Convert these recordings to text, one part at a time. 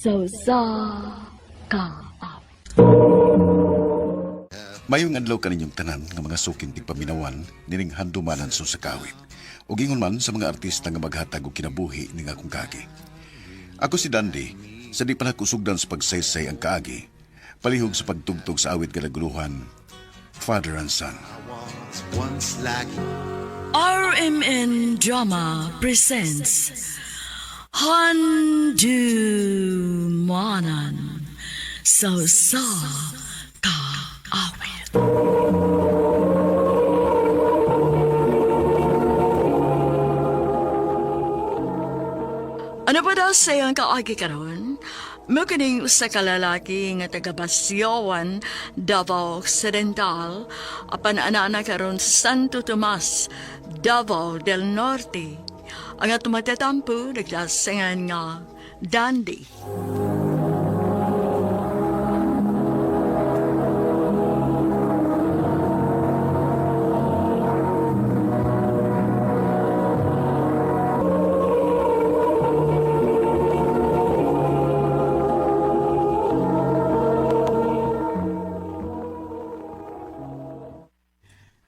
Sa usa ka awit. Mayong adlaw kaninyong tanan nga mga suking tigpaminawan nining handumanan sa kawit. Ug ingon man sa mga artista nga maghatag og kinabuhi ning akong kaagi. Ako si Dandy, sa di pa nakusugdan sa pagsaysay ang kaagi, palihog sa pagtugtog sa awit kadaguluhan, Father and Son. RMN Drama presents Handumanan sa usa ka awit. Ano pa daw sa iyang kaagi karon? Mukining usa ka lalaki nga taga Basyawan, Davao Occidental, apan ana-ana karon sa Santo Tomas, Davao del Norte. Ang atong matatampo naglasingan nga Dandy.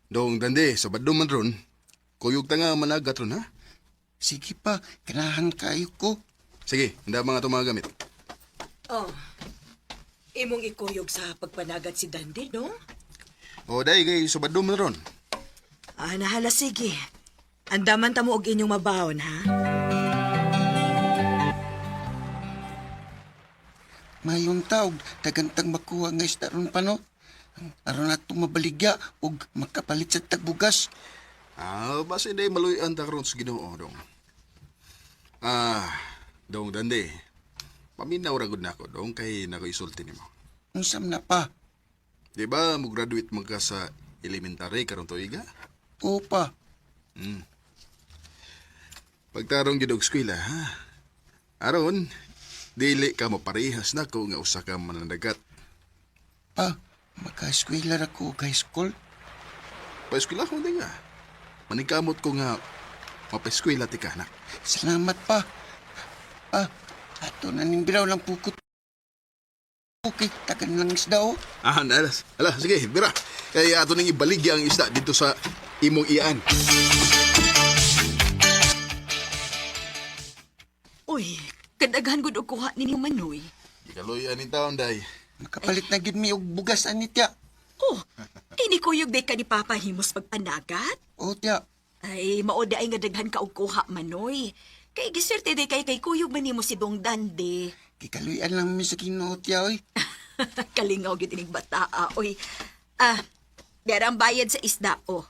Dong dande, sa badong man ron, kuyog ta nga managat ron ha? Sige pa, kanahan kayo ko. Sige, handa mga itong mga gamit. Oh, imong ikuyog sa pagpanagat si Dandy, no? O day, kay sa badong man ron. Ah, nahala, sige. Andaman ta mo og inyong mabawon, ha? Mayong taog, dagantang makuha nga isda ron pa no. Aron natong mabaligya og makapalit sa tagbugas. Ah, basta day maluyan ta karon sa Ginoo dong. Ah, dong dande. Paminaw ra gud nako dong kay nako isulti nimo. Unsam na pa? Di ba mo graduate man ka sa elementary karon tuiga? Oo pa. Pagtarong gyud og eskwela, ha? Aron, dili ka maparehas nako nga usa ka mananagat. Pa, maka-eskwela ra ko og high school. Paeskwela ko nga. Maningkamot ko nga mapaeskwela ti ka, anak. Salamat pa. Pa, ato na ning biraw lang pukot. Okay, tagan lang isda oh. Ah, nalas. Ala, sige, bira. Kaya ato ning ibaligya ang isda dito sa imong iyan. Uy, kadaghan gud og kuha ninyo manoy. Gikaloy ani taon day. Makapalit na gyud mi og bugas ani tiya. Oh, ay ni kuyog day ka ni Papa himos pagpanagat? O tiya, Ay, mao di ay nga daghan ka og kuha manoy. Kay giswerte day kay kay kuyog man nimo si Dong Dandy. gikaluyan lang mi sa Ginoo tiya oy. Kalingaw gyud ining bataa, oy. Ah, dera ang bayad sa isda, oh.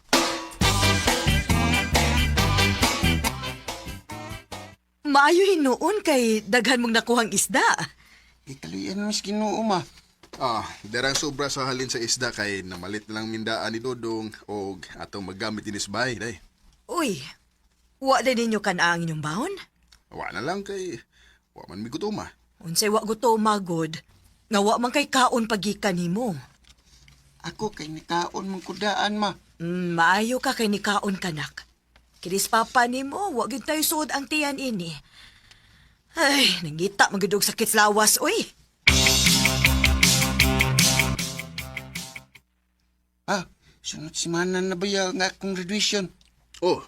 Maayo hinuon kay daghan mong nakuhang isda. Gikaluyan mi sa Ginoo ma. Ah, derang sobra sa halin sa isda kay namalit na lang mindaan ni Dodong og atong maggamit dinis bahay day. Uy, wa din ninyo kan ang inyong baon? Wa na lang kay wa man mi gutoma. Unsay wa gutom magod, nga wa man kay kaon pagikan nimo. Ako kay nikaon man kudaan ma. Maayo ka kay nikaon kanak. Kiris papa nimo, wa gyud tayo suod ang tiyan ini. Ay, nangita man gyud og sakit sa lawas, uy. Ah, sunod semana na ba ya nga akong graduation? Oh,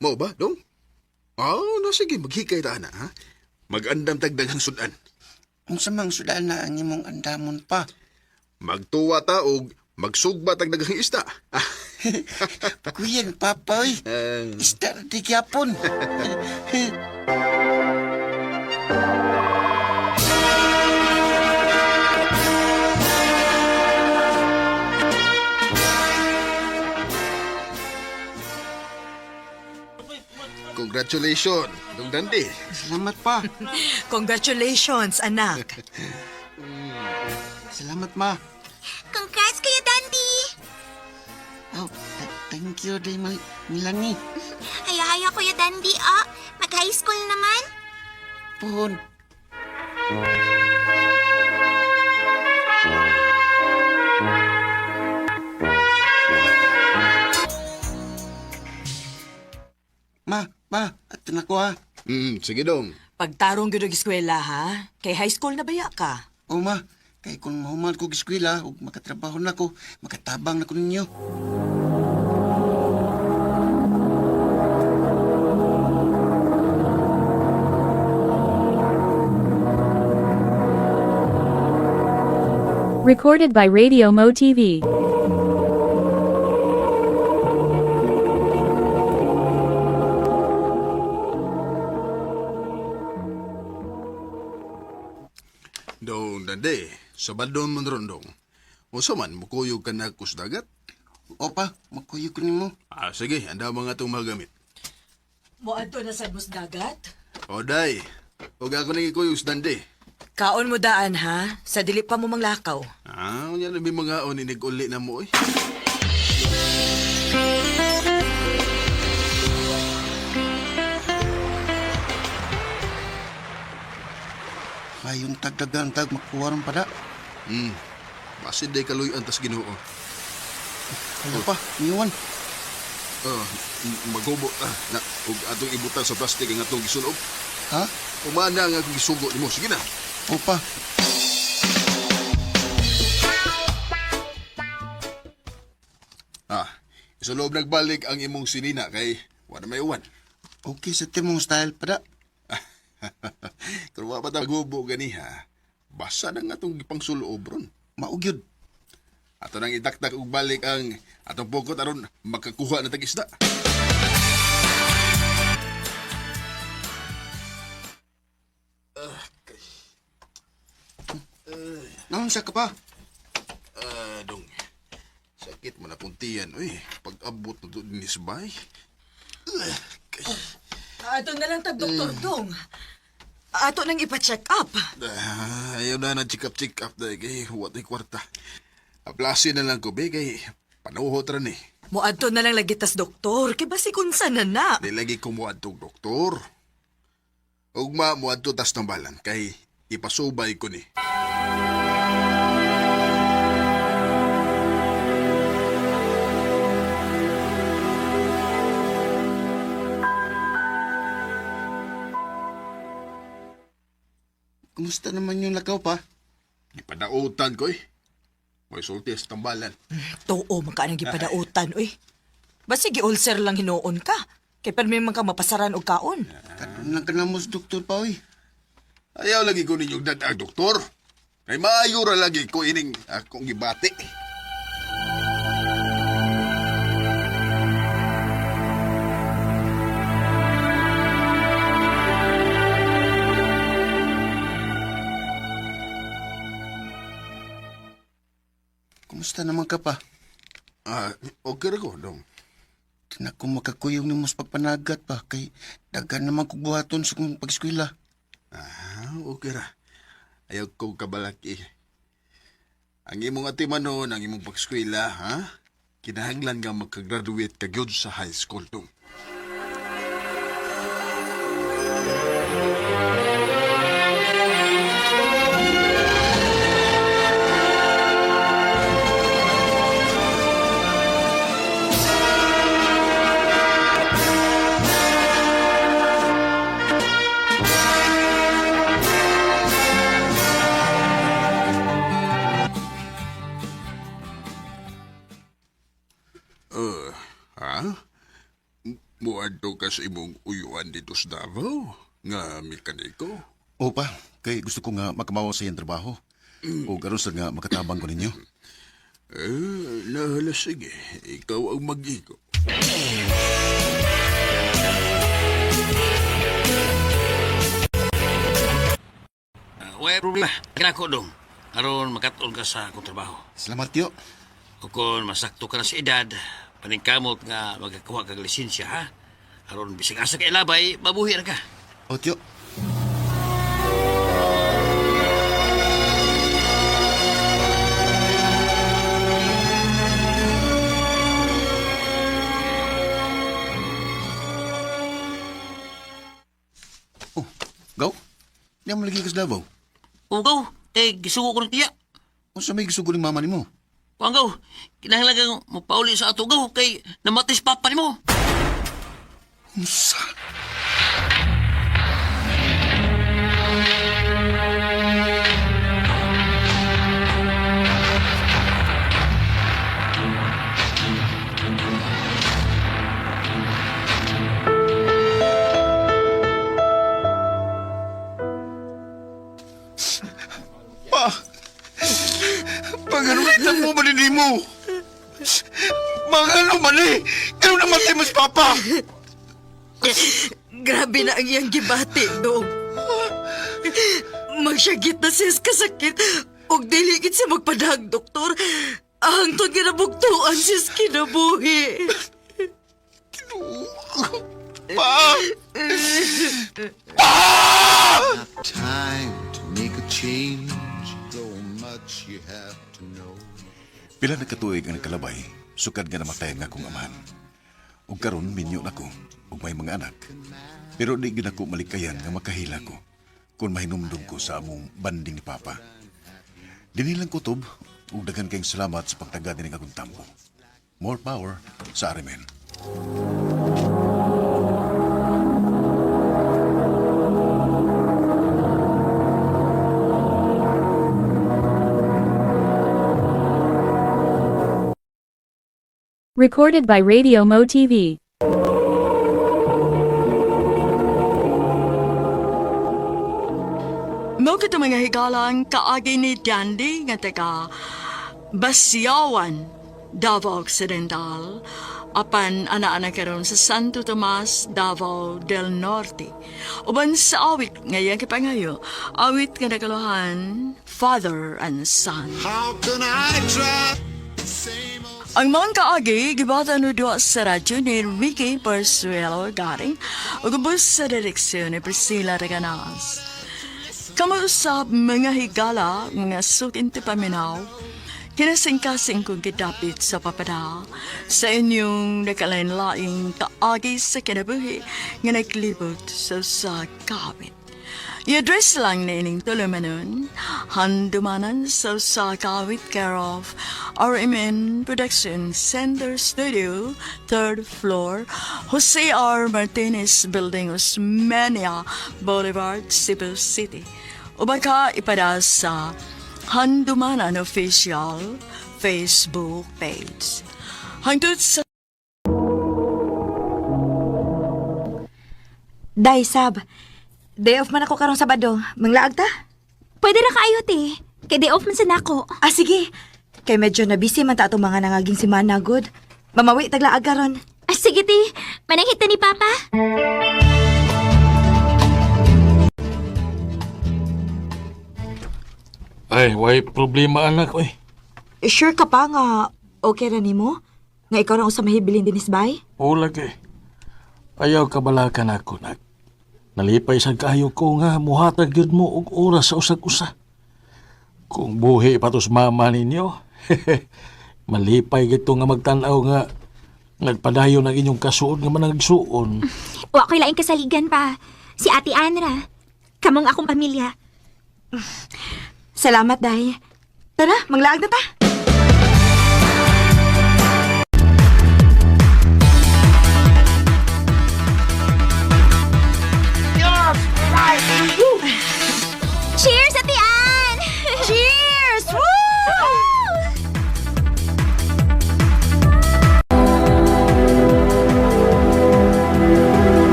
mao ba, dong? Ah, no sige, maghikay ta na, ha? Magandam tag daghang sudan. Unsa mang sudan na ang imong andamon pa? Magtuwa ta og magsugba tag daghang isda. Ah, Kuyan, papa, oy. Isda ra di gyapon. Congratulations, Dong Dandi. Salamat pa. Congratulations, anak. Salamat, ma. Congrats, Kuya Dandy! Oh, thank you, day Melanie. Haya-haya, Kuya Dandy, ah. Mag-high school naman. Pohon. Ma, pa, ato na ko ha. Sige dong. Pagtarong gyud og eskwela ha, kay high school na baya ka. O ma, kay kung mahuman ko og eskwela ug makatrabaho na ko, makatabang na ko ninyo. Recorded by Radio Mo TV. Dong Dande, sabadon man ron dong. Unsa man mukuyog ka na kus dagat? Opa, makuyog ko nimo. Ah, sige, anda mga itong magamit. Moadto na sad mo sa dagat. O day, ug ako nang ikuyog sa Dande. Kaon mo daan ha, sa dili pa mo manglakaw. Ah, unya na may mga oninig uli na mo eh. Mayong tagdagan tag makuha ron pada. Basin day kaluyan tas Ginoo. Ano pa, niwan. Oh, maghubo ta na ug atong ibutang sa plastic ang atong gisulob. Ha? Umana ang akong gisugo nimo. Sige na. Opa. Ah, isulob nagbalik ang imong sinina kay wala may uwan. Okay sa timong style pada. Pero wa pa ta gubo ganiha. Basa na nga atong gipangsulob ron. Maugyod. Ato nang itaktak og balik ang atong pukot aron makakuha na tag isda. Naunsa ka pa? Ah, dong. Sakit man akong tiyan, uy. Pag-abot na doon ni Sabay. Ato na lang tag Doktor Dong. Ato nang ipa-check up. Ah, ayaw na na check up check up dahil kay watay kwarta. Aplasi na lang ko be kay panuhot ra ni. Moadto na lang lagi tas doktor, kay basi kunsa na na. Di lagi ko moadtong doktor. Ugma moadto tas tambalan kay ipasubay ko ni. Kumusta naman yung lakaw pa? Ipadautan ko eh. May sulti sa tambalan. Tuo man ka nang gipadautan, uy. Basi gi-ulcer lang hinuon ka. Kay permi man ka mapasaran og kaon. Kadun lang ka na mo sa doktor pa, uy. Ayaw lagi ko ninyong dadag, doktor. Kay maayo ra lagi ko ining akong gibati. Kumusta naman ka pa? Ah, okay ra ko, dong. Di na ko makakuyog nimo sa pagpanagat pa kay daghan naman kog buhaton sa kong pag-eskwela. Ah, okay ra. Ayaw ko kabalaki. Ang imong atimanon, ang imong pagskwela, ha? Kinahanglan nga makagraduate ka gyud sa high school, dong. Ha? Muadto ka sa imong uyuan dito sa Davao nga mekaniko. Opa, kay gusto ko nga makamawa sa iyang trabaho. O karon sad nga makatabang ko ninyo. Eh, nahala sige. Ikaw ang mag-igo. Way problema. Kinako dong. Aron makatol ka sa akong trabaho. Salamat tiyo. O kung masakto ka na sa edad, paningkamot nga magkakuha kag lisensya ha. Aron bisag asa ka ilabay, mabuhi ra ka. O tiyo. Oh, gaw. Di mo lagi ka sa Davao. Ugaw, eh gisugo ko ng tiya. Unsa may gisugo ni mama nimo? Kuan gaw, kinahanglan kang mapauli sa ato gaw kay namatay si papa nimo. Unsa? mo? Mga ano man eh! Kano namatay mo si Papa? Grabe na ang iyang gibati, dong. Magsyagit na siya sa kasakit ug dili gid siya magpadag, doktor. Hangtod nga nabugtuan siya sa kinabuhi. Pa! Time to make a change. So much you have to know. Pila na katuig ang nagkalabay, sukad nga namatay ang akong amahan. Ug karon minyo na ko, ug may mga anak. Pero di gyud ako malikayan nga makahila ko kung mahinumdum ko sa among banding ni Papa. Dinhi lang kutob, ug daghan kayong salamat sa pagtaga dining akong tampo. More power sa RMN. Recorded by Radio Mo TV. Mo kito mga higalang kaagi ni Dandy nga taga Basyawan, Davao Occidental, apan ana-ana karon sa Santo Tomas, Davao del Norte. Uban sa awit ngayon kipangayo, awit nga nagaluhan, Father and Son. How can I try? Same old. Ang mga kaagi, gibata no duwa sa radyo ni Ricky Persuelo Garing, ug ubos sa direksyon ni Priscilla Reganas. Kamausap mga higala, mga sukinti paminaw, kinasingkasing kong gidapit sa papada, sa inyong nakalain-laing kaagi sa kinabuhi nga naglibot sa kawit. I-address lang na ining tulumanon, handumanan sa Sakawit care of RMN Production Center Studio, third floor, Jose R. Martinez Building, Osmeña Boulevard, Cebu City. O baka ipada sa Handumanan Official Facebook page. Hangtod sa Day, Sab. Day off man ako karong Sabado. Manglaag ta? Pwede ra kaayo, te. Kay day off man sa nako. Ah, sige. Kay medyo na busy man ta atong mga nangaging simana, good. Mamawi taglaag karon. Ah, sige, te. Mananghit ta ni Papa. Ay, way problema anak, oy. Sure ka pa nga okay ra nimo? Nga ikaw ra usa mahibilin dinis bay? Ulag eh. Ayaw kabalakan ako, nak. Nalipay sa kaayo ko nga muhatag gyud mo og oras sa usag-usa. Kung buhi pa tos mama ninyo, malipay gito nga magtan-aw nga nagpadayon ang inyong kasuod nga managsuon. Wa ko'y laing kasaligan pa. Si Ate Anra. Kamong akong pamilya. Salamat, Day. Tara, manglaag na ta. Cheers, Ate Ann! Cheers! Woo!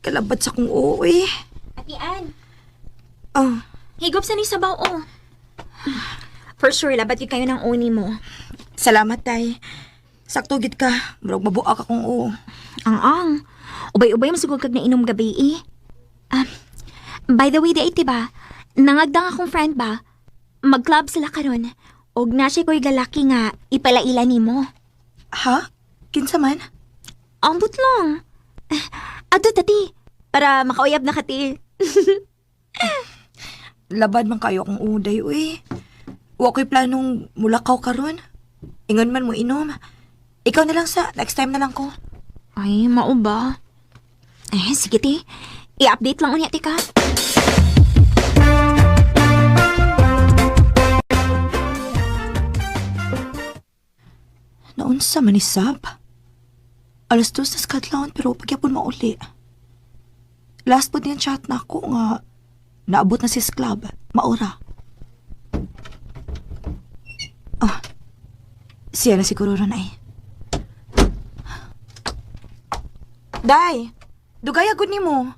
Kalabad sa kong oo eh. Ate Ann, Ah, higop sa ni sabaw, oh. For sure, labat yun kayo ng uni mo. salamat, Day. Sakto gid ka. Murag mabuak akong oo. Ang ang. Ubay-ubay masugod kag nainom gabi eh. Ah, by the way, di ay, ba? Nangagdang akong friend ba? Mag-club sila karon. Og na siya ko'y lalaki nga ipalaila nimo. Ha? Kinsa man? Ambot lang. Adto tati, para makauyab na kati. Labad man kayo akong uday, uy. Wa ko'y planong mulakaw karon. Ingon man mo inom. Ikaw na lang sa, next time na lang ko. Ay, mao ba? Eh, sige ti. I-update lang unya ti ka. Naunsa man ni Sab? 2:00 na sa kadlawon pero pagyapon mauli. Last po niyan chat na ako nga naabot na si club. Maura. Ah, siya na siguro ron ay. Day! Dugay agud nimo.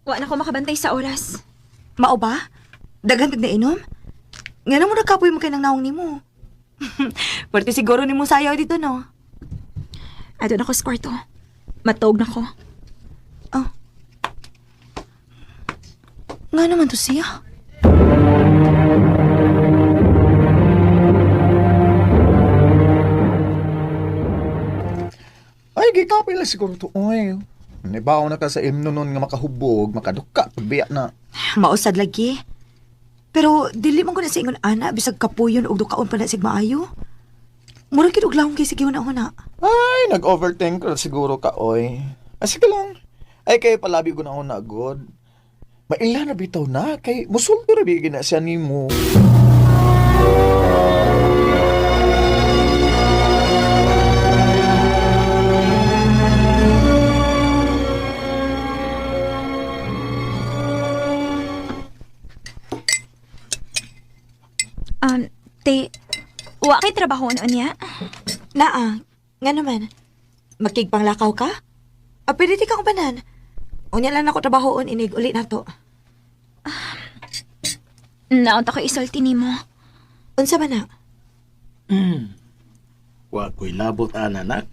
Wa na ko makabantay sa oras. Mao ba? Daghan kag nainom? Ngano mo nagkapoy mo kay nang naong nimo? Parte siguro nimo sayaw dito, no? Adto na ko sa kwarto. Matog na ko. Oh. Nga naman to siya. Ay, gikapay lang siguro to. Oy, nibaw na ka sa imno nun nga makahubog, makaduka, pagbiya na. Mausad lagi. Pero dili man ko na sa ingon ana bisag kapuyon og dukaon pa na sig maayo. Murag gid og lahong kay sige una-una. Ay, nag-overthink ka siguro ka, oy. Ay, sige lang. Ay, kay palabi ko na ako na good. Maila na bitaw na, kay musulto ra bigin na siya nimo. Te, wa kay trabaho noon niya? Naa, nga naman. Makigpanglakaw ka? A, pwede di ka kubanan. Unya lang ako trabahoon inig uli na to. Naunta ko isulti nimo. Unsa man na? Wa ko'y labot ana nak.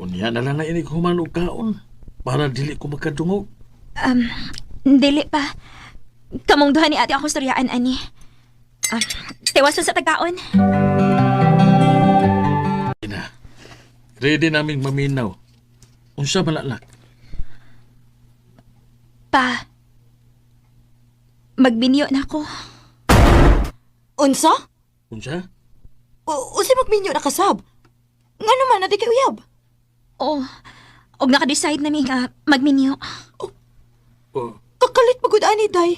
Unya na lang na inig human og kaon para dili ko makadungog. Dili pa. Kamong duha ni ate akong storyaan ani. Ah, tiwason sa tagaon. Ina. Ready naming maminaw. Unsa man na, nak? Pa. Magbinyo na ako. Unsa? Unsa? Unsa magminyo na kasab? Nga naman, na di kay uyab. Oh, og naka-decide na mi nga magminyo. Oh, Kakalit pagod ani, day.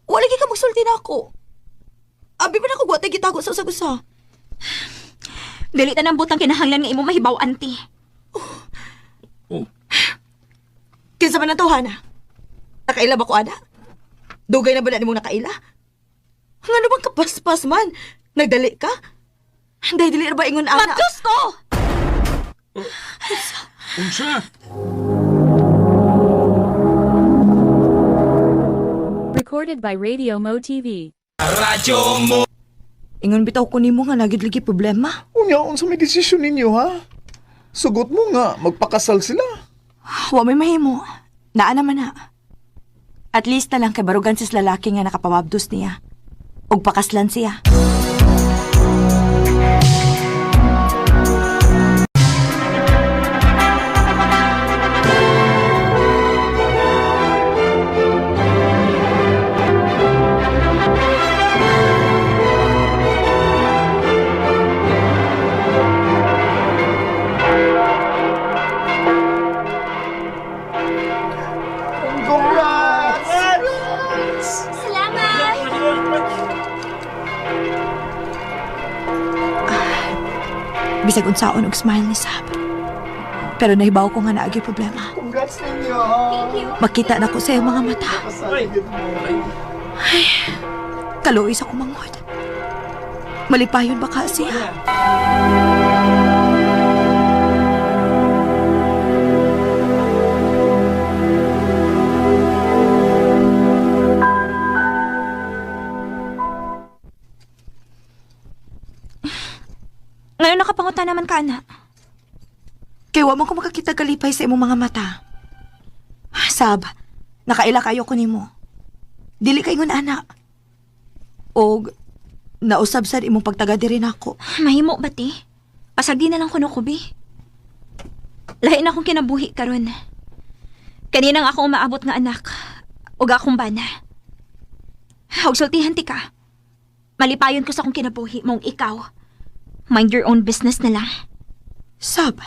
Wala gyud ka magsulti na ako. Abi pa na ko gwatay gitago sa usag-usa. Dili ta nang butang kinahanglan nga imo mahibaw anti. oh. Kinsa man ang tawhana? Nakaila ba ko, ana? Dugay na ba na nimong nakaila? Ngano bang kapaspas man? Nagdali ka? Day, dili ra ba ingon ana? Magdus ko! Unsa? Recorded by Radio Mo TV. Ingon bitaw ko nimo nga nagid lagi problema. Unya, unsa may desisyon ninyo, ha? Sugot mo nga, magpakasal sila. Wa may mahimo. Naa naman na. At least na lang kay barugan sis lalaki nga nakapamabdos niya. Ug pakaslan siya. Congrats! Salamat! Bisag unsaon og smile ni Sab. Pero nahibaw ko nga naagi problema. Congrats ninyo! Makita na ko sa iyang mga mata. Kasal gyud mo. Kaluoy sa kumangod. Malipayon ba ka siya? Ngayon nakapanguta naman ka, ana. Kay wa man ko makakita kalipay sa imong mga mata. Sab, nakaila kayo ko nimo. Dili kay ingon ana. Og nausab sad imong pagtaga diri nako. Mahimo ba, te? Pasagdi na lang kuno ko, bi. Lahi na akong kinabuhi karon. Kaninang ako umaabot nga anak, ug akong bana. Og sultihan ti ka. Malipayon ko sa akong kinabuhi mong ikaw. Mind your own business na lang. Sab.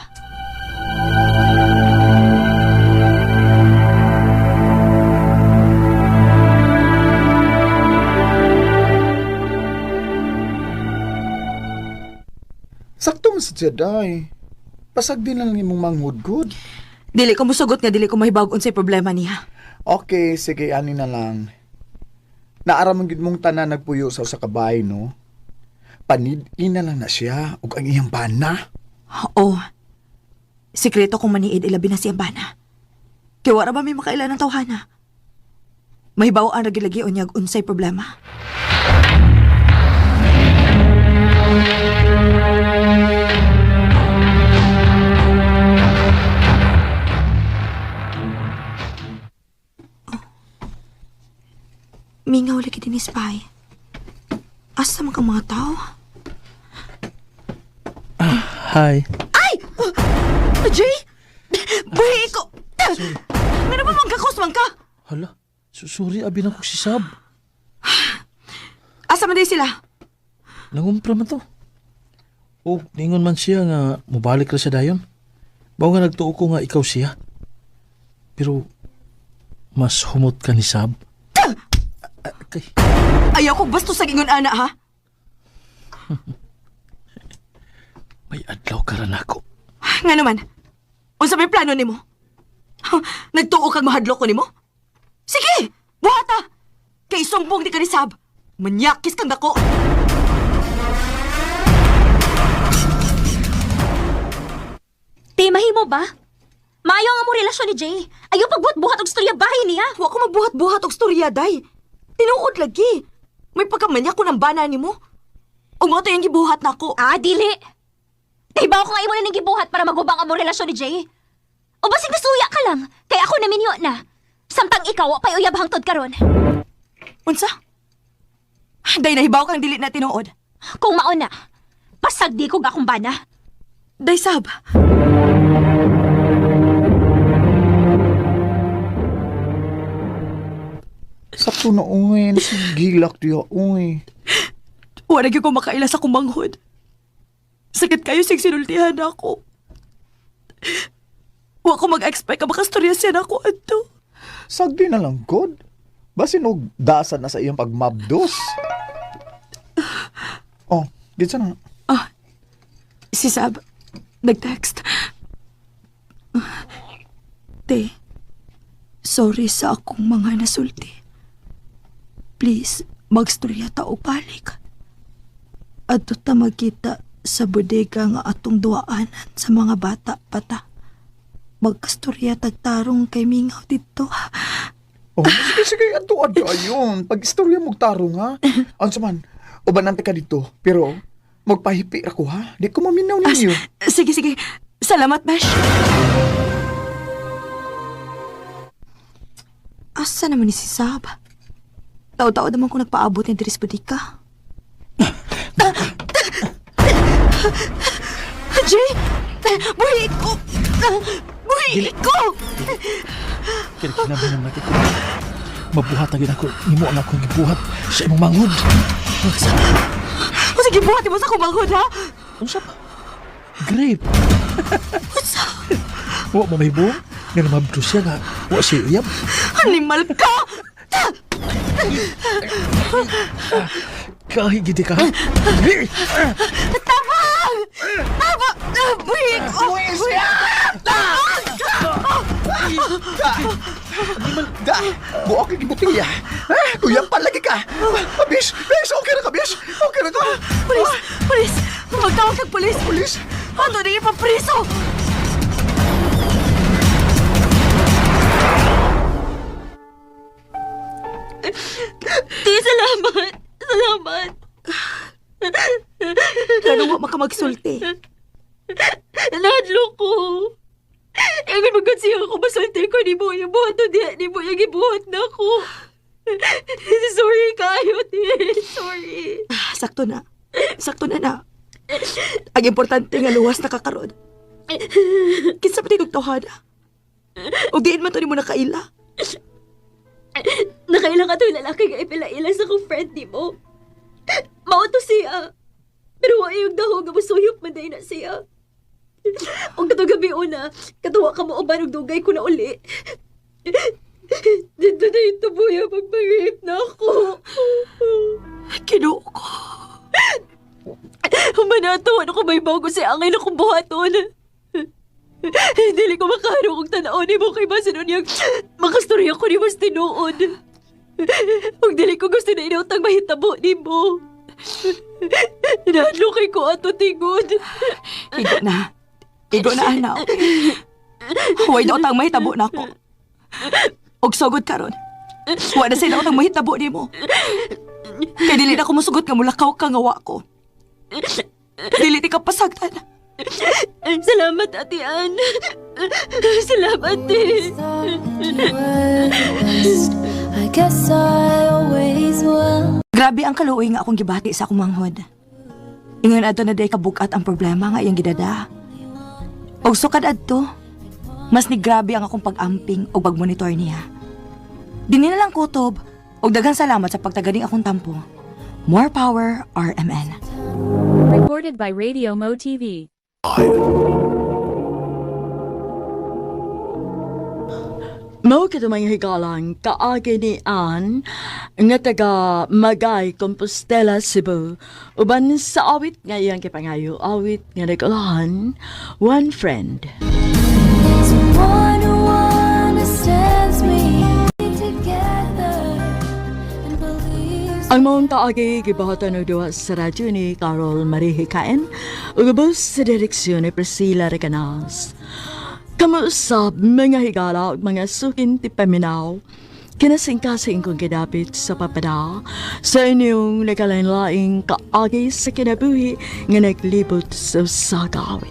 Sakto man sa Jedi. Pasag din lang imong manghudgod. Dili ko musugot nga dili ko mahibawg unsay problema niya. Okay, sige, ani na lang. Naaraman gid mong tanan nagpuyo sa usa ka bahay, no? Panid-in na lang na siya ug ang iyang bana. Oo. Sikreto kong maniid ilabi na siyang bana. Kay wala ba may makaila ng tawhana? Mahibaw ang lagi unyag unsay problema. Oh. Mingaw lagi din Spy. Asa man kang mga tao? Hi. Ay! Oh, Jay! Buhi ko! Meron ba mangkakos man ka? Hala, sorry, abi na ko si Sab. Asa man day sila? Nangumpra man to. O, ningon man siya nga mubalik ra siya dayon. Bao nga nagtuo ko nga ikaw siya. Pero, mas humot ka ni Sab. Kay, Ayaw ko bastos sa ingon ana ha. may adlaw ka ra nako. Nga naman. Unsa may plano nimo? Ha, nagtuo kag mahadlok ko nimo? Sige, buhata. Kay sumbong di ka ni Sab. Manyakis kang dako. Te, mahimo ba? Maayo ang among relasyon ni Jay. Ayaw pagbuhat-buhat og storya bahay niya. Wa ko magbuhat-buhat og storya day. Tinuod lagi. May pagkamanyak ko ng bana nimo. Ug mao to yung gibuhat nako. Ah, dili. Te, ba ko nga imo na ning gibuhat para magubang among relasyon ni Jay? O basig nasuya ka lang, kay ako naminyo na. Samtang ikaw, wa pa'y uyab hangtod karon. Unsa? Day nahibaw kang dili na tinuod. Kung mao na, pasag di ko akong bana. Day Sab. Sakto na, uy. Gilak diya, uy. Wala gyud ko makaila sa kumanghod. Sakit kayo sig sinultihan ako. Wa ko mag-expect ka makastorya siya nako adto. Sagdi na lang, God. Basin og dasan na sa iyang pagmabdos. Oh, gitsa na. Si Sab, nag-text. Te, sorry sa akong mga nasulti. Please, magstorya ta og balik. Adto ta magkita sa bodega nga atong duaanan sa mga bata pata. Magkastorya tagtarong kay mingaw dito. Oh, sige, sige, adto adto ayun. Pag istorya mo tarong ha. Unsa man, ubanan ka dito, pero magpahipi ra ko ha. Di ko maminaw ninyo. Sige, sige. Salamat, Besh. Asa naman ni si Sab? Tao-tao naman kung nagpaabot ni Dris Bodika. Jay! Buhi ko! Buhi ko! Kinabi naman natin ko. Mabuhat agad ako. Nimo ang akong gibuhat sa imong manghod. O sige, buhati mo sa kumanghod, ha? Unsa pa? Grape. Wa mo may buong. Nga namabdo siya nga. Wa siya uyab. Animal ka! Kahigiti ka. Tabang! Tabang! Buhi ko! Buhi Da, buok kay gibutilya. Ha? Kuya palagi ka. Ah, Bish, bish, okay ra ka, bish. Okay ra ka. Pulis! Pulis! Magtawag kag pulis! Pulis? Ano na ipapriso? Te, salamat. Salamat. Ganun wa makamagsulti. Nahadlok ko. Ingon magod siya ako masulti ko ni mo yung buhat to diya ni mo yung gibuhat na ako. Sorry kayo, te. Sorry. Sakto na. Sakto na na. Ang importante nga luwas na kakaron. Kinsa pa tingog tawhana? O diin man to nimo nakaila. Nakailang ka to lalaki nga ipila-ila sa kong friend ni mo. Mao to siya. Pero wa yung dahog nga musuyop man day na siya. Ang katong gabi una, katuwa ka mo uban og dugay ko na uli. Dito na yung tubuya magpa-rape na ako. Kinuo ko. Humanato, ano ko may bago sa angay na kong buhaton. Dili ko makaharo kung tanaon ni mo kay basin unyag makastorya ko ni mas tinuod. Ug dili ko gusto na inautang mahitabo ni mo. Nahadlo kay ko ato tingod. Higa na. Igo na ana. Huwag daw tang mahitabo na ako. Og sugod karon. Wa na say daw tang mahitabo nimo. Kay dili na ko musugot nga mulakaw ka nga wa ko. Dili ti ka pasagdan. Salamat, Ate Ann. Salamat, eh. I guess I always will. Grabe ang kaluoy nga akong gibati sa akong manghod. Ingon adto na day kabukat ang problema nga iyang gidada. Og sukad adto, mas ni grabe ang akong pag-amping o pagmonitor niya. Dini na lang kutob og daghang salamat sa pagtaganing akong tampo. More power, RMN. Recorded by Radio Mo TV. Mao kito mga higalang kaagi ni Ann nga taga Magay, Compostela, Cebu. Uban sa awit nga iyang gipangayo, awit nga nagulahan, One Friend. Someone who understands me. Together and believes. Ang maong kaagi gibahatan og duha sa radyo ni Carol Marie Hikain ug ubos sa direksyon ni Priscilla Recanas. Kamuusap mga higala ug mga sukin ti paminaw. Kinasingkasing kong gidapit sa papada sa inyong nagkalain-laing kaagi sa kinabuhi nga naglibot sa usa ka awit.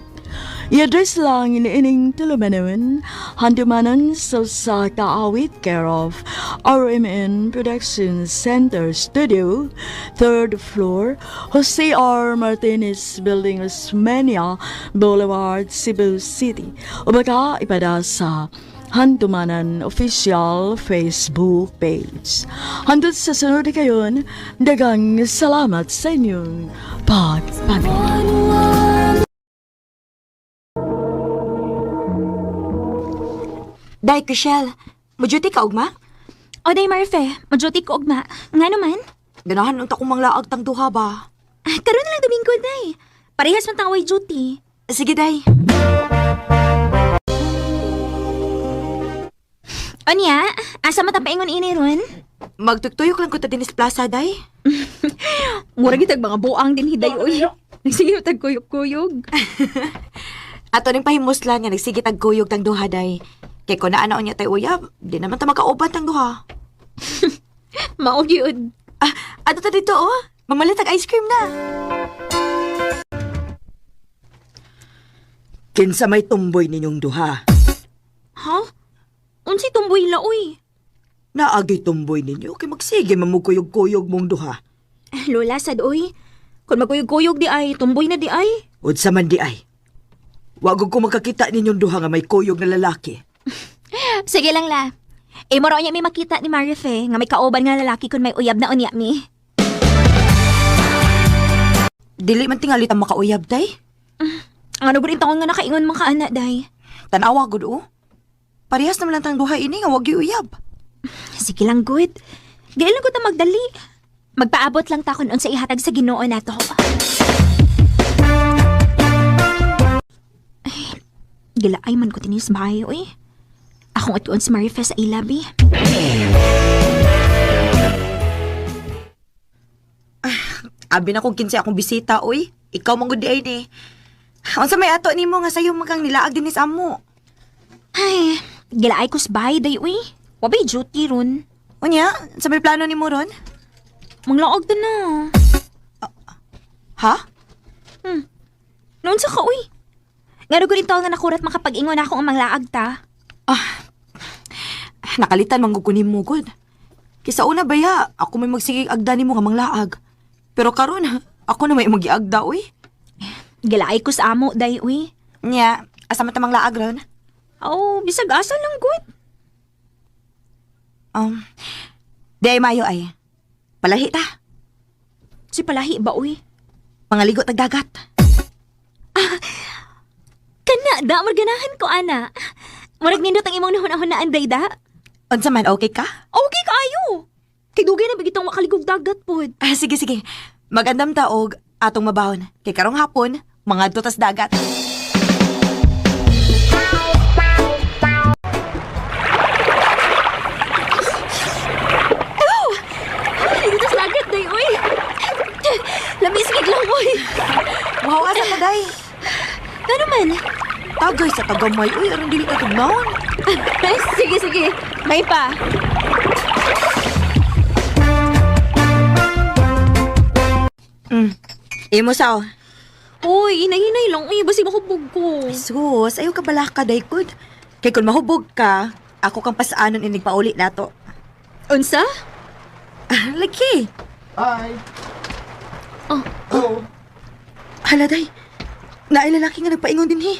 I-address lang iniining tulumanon, handumanan sa usa ka awit, care of RMN Production Center Studio, third floor, Jose R. Martinez Building, Osmeña Boulevard, Cebu City. O baka ipada sa Handumanan Official Facebook page. Hanggang sa sunod na kayon, dagang salamat sa inyong pagpamilya. Day, Chriselle, mujuti ka ugma? O day, Marfe, majuti ko ugma. Nga naman? Ganahan unta kong manglaag tang duha ba? Ah, karon na lang Domingo, day. Parehas man tang way duty. Sige, day. Onya, asa man tang paingon ini ron? Magtugtuyok lang ko ta dinis plaza, day. Mura gitag mga buang din hiday oy. Nagsige tag kuyog-kuyog. Ato ning pahimuslan nga nagsige tag kuyog tang duha, day. Kay kun naa na unya tay uyab, di naman ta makauban tang duha. Mao gyud. Ah, ato ta dito oh. Mamalit tag ice cream na. Kinsa may tumboy ninyong duha? Ha? Unsay tumboy la oy? Naagi tumboy ninyo kay magsige mamugkuyog-kuyog mong duha. Lola sad oy. Kun magkuyog-kuyog di ay, tumboy na di ay. Unsa man di ay. Wa gud ko makakita ninyong duha nga may kuyog na lalaki. Sige lang la. Eh, moro niya may makita ni Marife nga may kauban nga lalaki kun may uyab na unya mi. Dili man tingali ta makauyab day. Ang ano gud taon nga nakaingon mga kaana day. Tanawa gud oh. Parehas naman lang tang duha ini nga wag uyab. Sige lang good. Di lang ko ta magdali. Magpaabot lang ta kun unsa ihatag sa Ginoo nato. Ay, gilaay man ko tinis bahay oy. Akong atuon si Marife sa ilabi. Abi na kung kinsay akong bisita oy. Ikaw man gud di ay ni. Unsa may ato nimo nga sayo man kang nilaag dinhi sa amo? Ay, gilaay ko sa bahay day uy. Wabay duty ron. Unya, sa may plano nimo ron? Manglaog ta na. Ha? Noon sa ka uy. Ngano gud taon nga nakurat makapag-ingon ako ang manglaag ta. Nakalitan man gud ko nimo gud. Kisa una ba ya, ako may magsigig agda nimo nga manglaag. Pero karon ako na may magiagda oy. Gilaay ko sa amo day uy. Nya, asa man ta manglaag ron? Oh, bisag asa lang gud. Um, di ay mayo ay. Palahi ta. Si palahi ba uy? Pangaligo tag dagat. Kana da marganahan ko ana. Murag nindot ang imong nahuna-hunaan day da. Unsa man, okay ka? Okay kaayo. Kay dugay na bigitong makaligog dagat pod. Ah, sige, sige. Magandam ta og atong mabahon. Kay karong hapon, mga tas dagat. Dito sa dagat day uy. Lamis gid lang uy. Wow, asa ka day? Ngano man? Tagay sa tagamay, uy, aron dili ka tugnaon. Sige, sige. May pa. Imo sao. Uy, hinay-hinay lang. Uy, basi mahubog ko. Sus, ayaw ka bala ka, daykod. Kay kung mahubog ka, ako kang pasaanon inig pauli nato. Unsa? Ah, lagi. Hi. Oh. Hello. Hala, day. Naay lalaki nga nagpaingon din, he.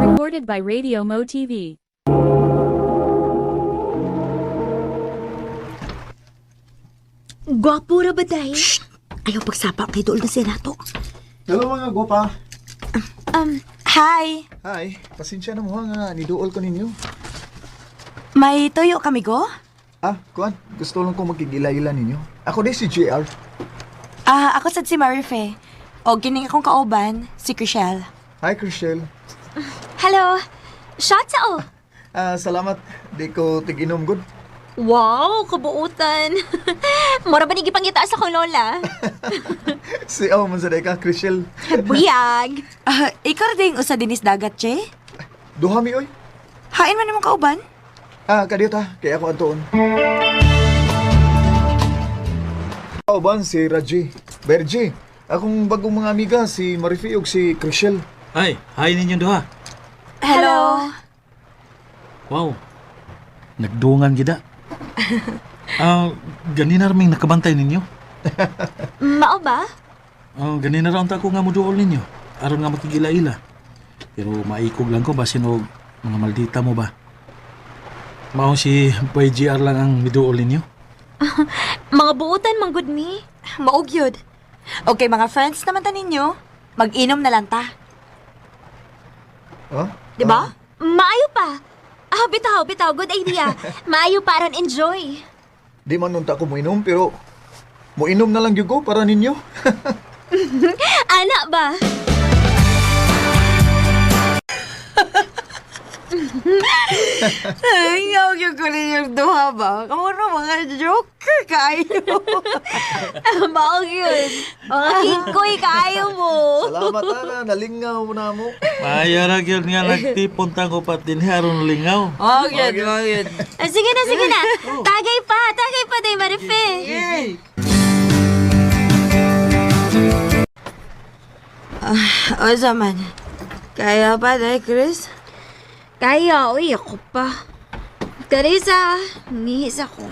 Recorded by Radio Mo TV. Gwapo ra ba, day? Ayaw pagsapa kay dool na siya nato. Hello mga gopa. Hi. Hi. Pasensya na mo ha nga niduol ko ninyo. May tuyo kami go? Ah, kuan, gusto lang ko magkigila-ila ninyo. Ako din si JR. Ah, ako sad si Marife. O gining akong kauban, si Chriselle. Hi, Chriselle. Hello. Shots oh. Ah, salamat. Di ko tig-inom good. Wow, kabuutan. Mura ba ni gipangita sa akong lola? Si oh, man sa ka, Chriselle. Buyag. Ah, ikaw ra ding usa dinis dagat, che? Duha mi oy. Hain man imong kauban? Ah, kadiyot ha. Kaya ako antuon. Kauban si Raji. Berji. Akong bagong mga amiga, si Marife ug si Chriselle. Ay, hi ninyong duha. Hello. Wow. Nagdungan gida. Ah, ganina raming nakabantay ninyo. Mao ba? Ah, ganina ra unta ko nga moduol ninyo. Aron nga makigila-ila. Pero maikog lang ko basin og mga maldita mo ba. Mao si Boy GR lang ang miduol ninyo. Mga buutan man gud mi. Maog yun. Okay, mga friends naman ta ninyo. Mag-inom na lang ta. Huh? Di ba? Maayo pa. Ah, bitaw, bitaw. Good idea. Maayo pa aron enjoy. Di man unta ko moinom pero moinom na lang gyud ko para ninyo. Ana ba? Ay, yung ko rin yung duha ba? Kamu na mga joker kayo. Mao yun. Mga kingkoy kaayo mo. Salamat ana, nalingaw mo na mo. Maayo ra gyud nga nagtipon ta ko pat dinhi aron lingaw. Okay, okay. Ah, sige na, sige na. Tagay pa, day Marife. O man. Kaya pa, day, Chris? Kaya, uy, ako pa. Teresa, ngihis ako.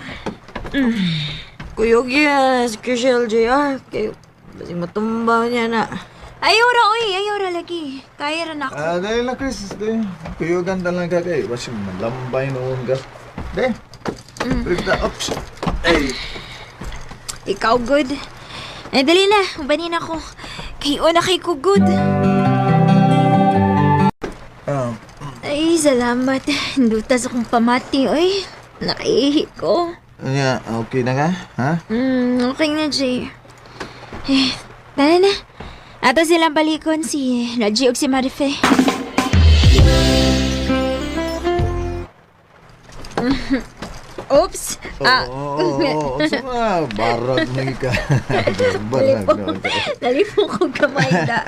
Kuyog yan, si Chriselle JR. Kayo, basi matumbaw niya na. Ayaw ra, uy, ayaw ra lagi. Kaya ra na ako. Ah, dahil na Chris, de. Kuyugan ta lang ka kay basi malambay noon ka. De. Break Oops. Ay. Ikaw, good. Ay, dali na. Ubanin ako. Kay una kay ko, good. Ah, Ay, salamat. Dutas akong pamati, uy. Nakaihi ko. nya, okay na ka? Ha? Okay na, Jay. Eh, tara na. Ato silang balikon si Raji ug si Marife. Oops! Ah, Oo, oh, oh, oh, barag mo ka. Barag no. nalipo ko kamay na.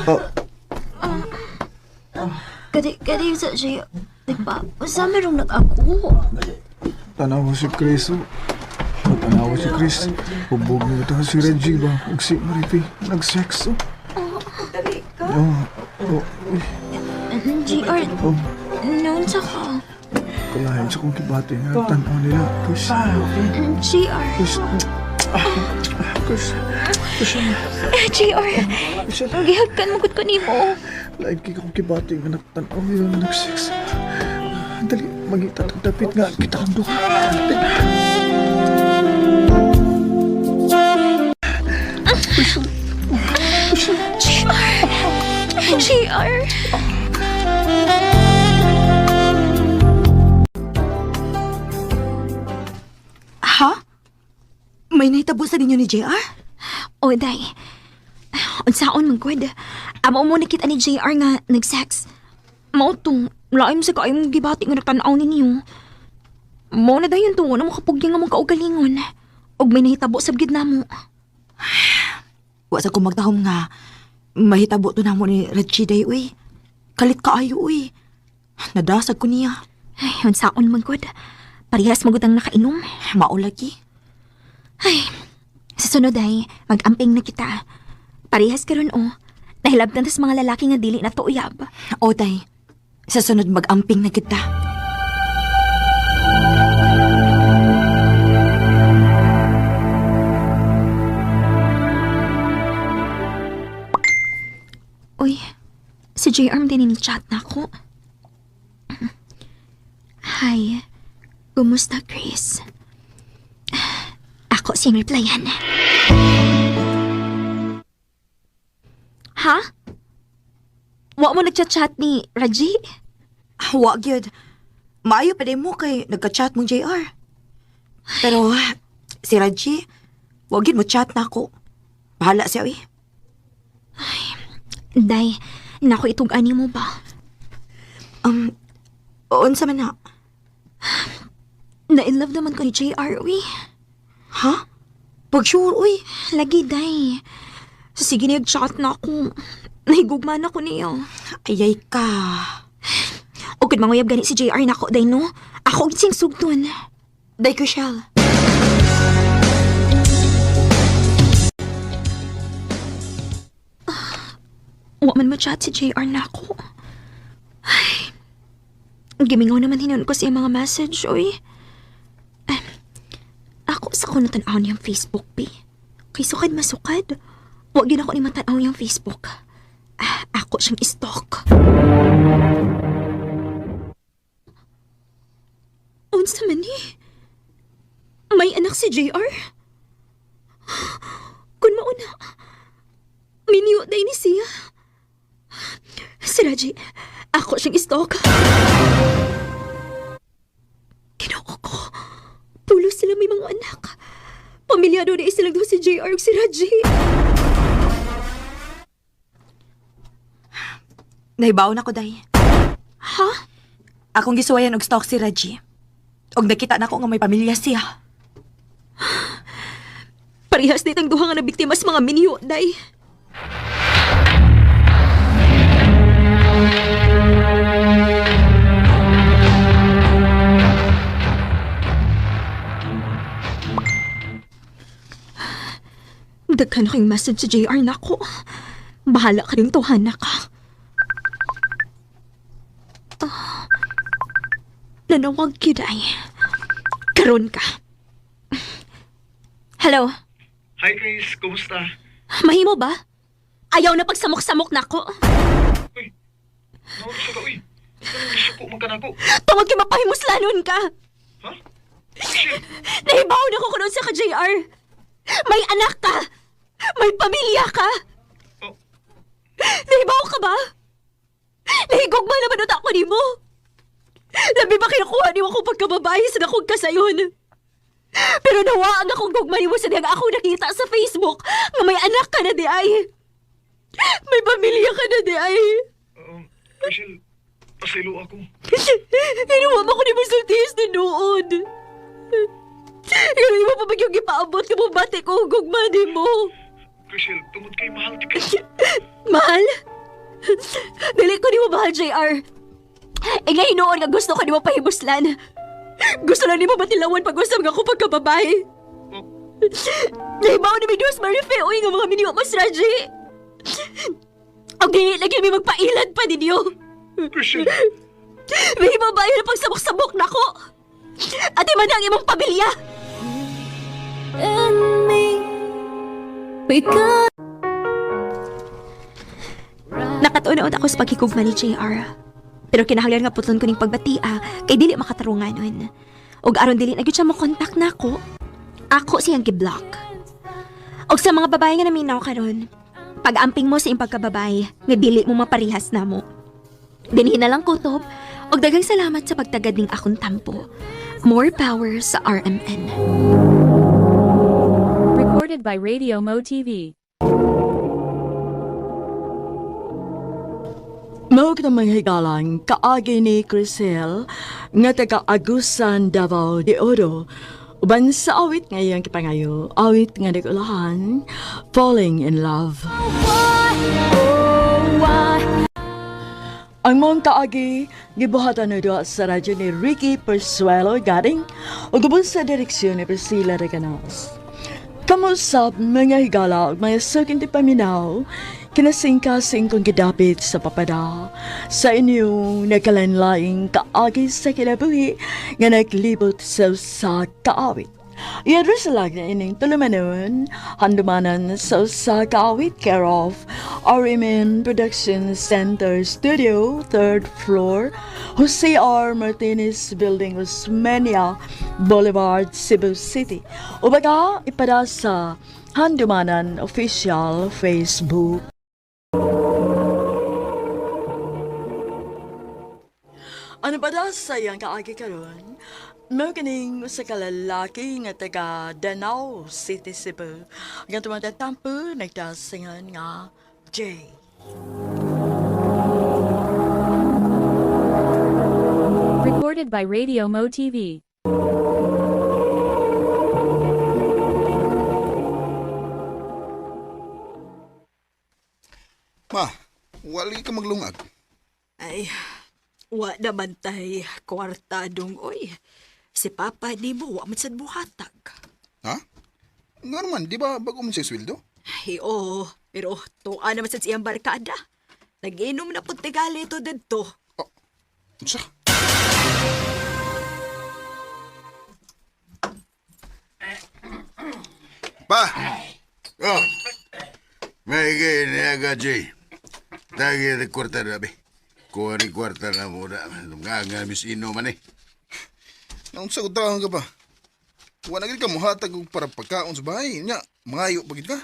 Oh, Kadi, kadi sa Jay. Nagpa, sa merong nag-ako. tanawa si Chris. Oh. Tanawa si Chris. Hubog mo ito si Reggie ba? Ug si Marife. Nag-sex. Oh. Dali ka. Oh, oh, uy. JR, Oh, noon sa ka. kalahin sa kong kibati nga tanaw nila. Chris. JR. Chris. Chris. Chris. JR, Chris. gihagkan mo gud ko nimo. Lain kay kong kibati nga nagtanaw nila nga nag-sex. Dali, magita dapit nga kita ang duha. Dali. JR. JR. Ha? May nahitabo sa ninyo ni JR? O, day. Unsaon man gud. Amo mo nakita ni JR nga nag-sex. Mao to, laim sa kaayong gibati nga nagtan-aw ninyo. Mao na dayon to, na makapugyan nga mong kaugalingon. Og may nahitabo sa gid namo. Wa sa ko magtahom nga mahitabo to namo ni Reggie day uy. Kalit kaayo uy. Nadasag ko niya. Ay, unsaon man gud. Parehas magud ang nakainom. Mao lagi. Ay, sa sunod ay, mag-amping na kita. Parehas karon oh. Nahilabtan tas mga lalaki nga dili na to uyab. O day, sa sunod mag-amping na kita. Uy, si JR din ni chat na ako. Hi, kumusta Chris? Ako siyang replyan. Ha? Wa mo nagchat-chat ni Raji? Wa gyud. Maayo pa din mo kay nagka-chat mong JR. Pero si Reggie, wa gyud mo chat na ako. Bahala siya uy. Day, nako itug-ani mo ba? Unsa man na? Na-in love naman ko ni JR, uy. Ha? Pag sure uy. Lagi, day. Sa sige nag-chat na ako. Nahigugma na ko niya. Ayay ka. O kung manguyab gani si JR nako, day no? Ako gid siyang sugdon. Day ko siya. Wa man mo-chat si JR nako. Ay, gimingaw naman hinon ko sa iyang mga message, oy. Ay, ako sa ko natanaw niyang Facebook, bi. Kay sukad masukad. Wa gyud ako ni matanaw niyang Facebook. Ah, ako siyang i-stalk. Unsa man ni? May anak si JR? Kun mauna, minyo day ni siya. Si Raji, ako siyang i-stalk. Kinoko ko. Pulo sila may mga anak. Pamilyado na silang duha si JR ug si Raji. Nahibaw na ko day. Ha? Akong gisuwayan og stalk si Reggie. Og nakita na ko nga may pamilya siya. Parehas ditang duha nga nabiktima sa mga minyo, day. Daghan na kayong message sa JR nako. Bahala ka rin tuhan na ka. Ah, nanawag gyud ay. Karon ka. Hello? Hi Chris, kumusta? Mahimo ba? Ayaw na pagsamok-samok na ako. Uy, naunsa ka uy. Anong gisuko man ka nako? Tungod kay mapahimuslanon ka. Ha? Shit. Nahibaw na ko kuno sa ka, JR. May anak ka. May pamilya ka. Oh. Nahibaw ka ba? Nahigugma naman uta ko nimo. Labi ba kinukuha nimo akong pagkababae sa nakong kasayon? Pero nawa ang akong gugma nimo sa diyang ako nakita sa Facebook nga may anak ka na di ay. May pamilya ka na di ay. Chriselle, pasaylo ako. Inuwa mo ko ni Musultis na noon. Pero mo pa ba yung ipaabot ka mo bati ko ang gugma ni mo? Chriselle, tungod kay mahal ti ka. Mahal? Dili ko ni mo mahal, JR. E ngayon noon nga gusto ko ni mo pahimuslan. Gusto lang ni mo matilawan pag usap nga ako pagkababae. Oh, Nahibaw ni Midos Marife, uy nga mga miniwa mas Raji. Ang dili lagi may magpailad pa ninyo. Chriselle, May babae na pagsamok-samok na ko. Ate man ang imong pamilya. And me, we got Nakatuon ako sa pagkikugma ni JR. Pero kinahanglan nga putlon ko ning pagbatia kay dili makatarungan nun. Og aron dili na gyud siya mo-contact nako. Ako siyang gi-block. Og sa mga babae nga naminaw karon, pag-amping mo sa iyong pagkababae, nga dili mo maparihas namo. Dinhi na lang kutob, og daghang salamat sa pagtagad ning akong tampo. More power sa RMN. Recorded by Radio Mo TV. Mao kita mga higalang kaagi ni Crisel nga taga Agusan, Davao de Oro. Uban sa awit nga iyang kipangayo, awit nga nagulahan, Falling in Love. Ang mong kaagi, gibuhatan na duha sa radyo ni Ricky Persuelo Garing ug ubos sa direksyon ni Priscilla Reganas. Kamusap mga higala ug mga suking ti paminaw, kinasingkasing kong gidapit sa papada sa inyong nagkalanlaing kaagi sa kinabuhi nga naglibot sa usa kaawit. I-address lang na ining tulumanon, handumanan sa usa kaawit care of RMN Production Center Studio, 3rd floor, Jose R. Martinez Building, Osmeña Boulevard, Cebu City. O baga, ipada sa Handumanan Official Facebook. Ano ba daw sa iyang kaagi karon? Mao kining usa ka lalaki nga taga Danao City, Cebu. Ang tumatatampo nagdasingan nga Jay. Recorded by Radio Mo TV. Ma, wali ka maglungag. Ay, wa naman tay kwarta dong oy. Si Papa nimo wa man sad buhatag. Ha? Nga naman, di ba bago man siya sweldo? Ay, oo, pero tuwa naman sad siyang barkada. Nag-inom na pud tigali to didto. Oh, unsa? Pa! Oh, may kaya ka, Jay. Tagi ni kwarta na, be. Kuha ni kwarta na muna. Nga nga, miss ino man eh. Naunsa ko taon ka pa? Wa na gid ka muhatag og para pagkaon sa bahay. Nya, mangayo pa gid ka.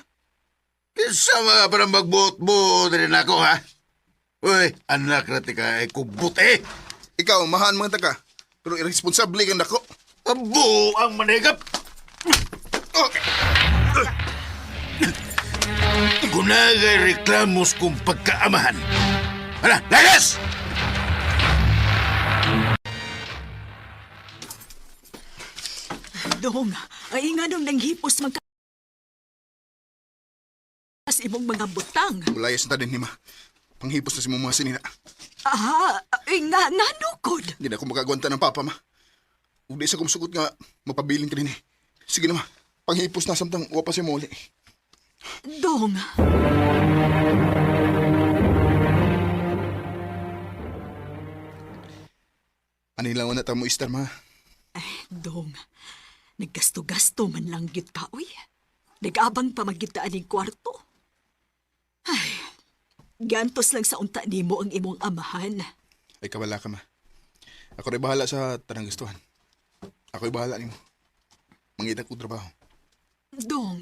Kinsa mga parang magbuot-buot rin ako, ha? Uy, anak na tika, eh, kubot eh. Ikaw, mahan mga taka. Pero irresponsable kang dako. Abo ang manigap. Oh! Kunagay reklamos kong pagkaamahan. Hala, lagas! Dong, ay nga nung nanghipos man ka sa imong mga butang. Mulayas na ta din ni ma. Panghipos na si mong mga sinina. Ah, ay nga, nga nukod. Hindi na ako makagwanta ng papa, ma. Ug di sa kumsugot nga, mapabilin ka din eh. Sige na, ma. Panghipos na samtang wa pa siya muli. Dong, Anila na ta mo istar, ma. dong, naggasto-gasto man lang gyud ka, uy. Nag-abang pa magyud ta aning kwarto. Ay, gantos lang sa unta nimo ang imong amahan. Ay, kabala ka, ma. Ako rin bahala sa tanang gustuhan. Ako'y bahala nimo. Mangita ko trabaho. Dong,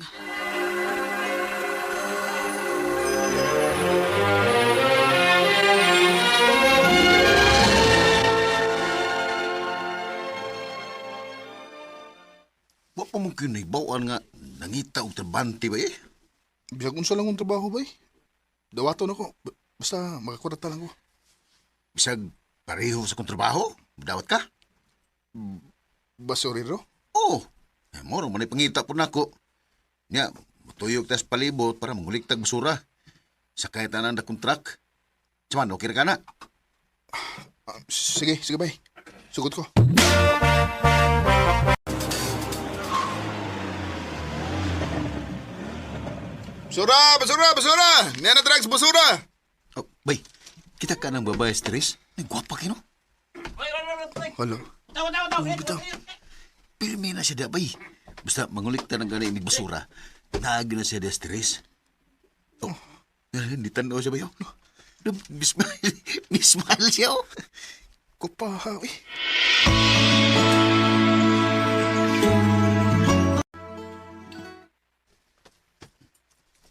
Wa pa mong kinibawaan nga nangita og trabante ba eh? Bisag unsa lang akong trabaho, bay. Dawaton ako. Basta makakurata lang ko. Bisag pareho sa kong trabaho, dawat ka? Basurero? Oo. Eh, moro man ay pangita po nako. Nya, mutuyog tas palibot para manguliktag basura. Sa kahit tanan na kontrak. Tsaman, okay ra ka na. Ah, sige, sige, bay. Sugot ko. Basura! Basura! Basura! Niya na drugs, basura! Oh, bay, kita ka ng babae stress? Ay, gwapa kino. Hala. Oh, bitaw. Pirmi na siya da, bay. Basta mangulikta ng gani inig basura. Naagi na siya da stress. Oh, hindi tanaw siya ba yun? Mismile, mismile siya, oh. Kupaha, eh.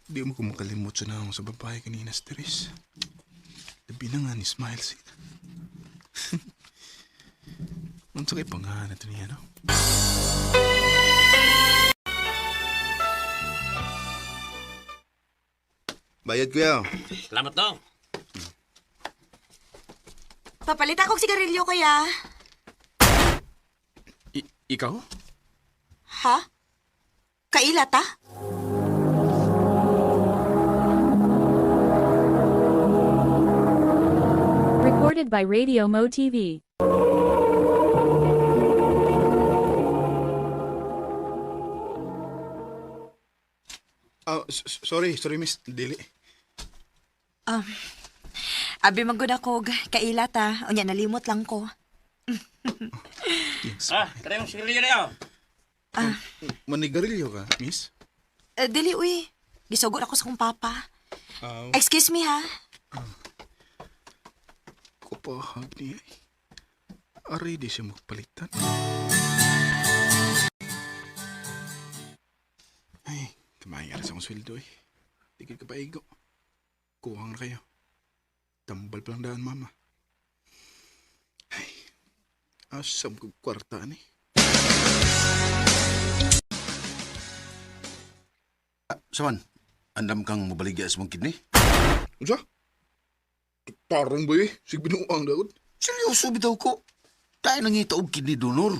Di mo ko makalimot sa naong sa babae kanina, Therese. Labi na nga ni Smile siya. Unsa kay pangalan ito niya, no? Bayad kuya. Salamat dong. Papalit akong sigarilyo, kuya. Ikaw? Ha? Kaila ta? Recorded by Radio Mo TV. Oh, sorry, sorry miss. Dili. Um, abi man gud ako og kaila ta. Unya nalimot lang ko. Yes. Ah, karayong sigarilyo na yun. Ah, Manigarilyo ka, miss? Dili uy. Gisugod ako sa kong papa. Ah, Excuse me ha. Kupahag niya. Eh. Aray, di siya magpalitan. Ay, kamay sa akong sweldo eh. Tigil ka pa igo. Kuhang na kayo. Tambal pa lang daan, mama. Ay, asam ko kwarta ni. Saman, andam kang mobaligya sa mong kidney? Unsa? Tarong ba eh? Sig binuang daot. Seryoso bitaw ko. Tayo nangita og kidney donor.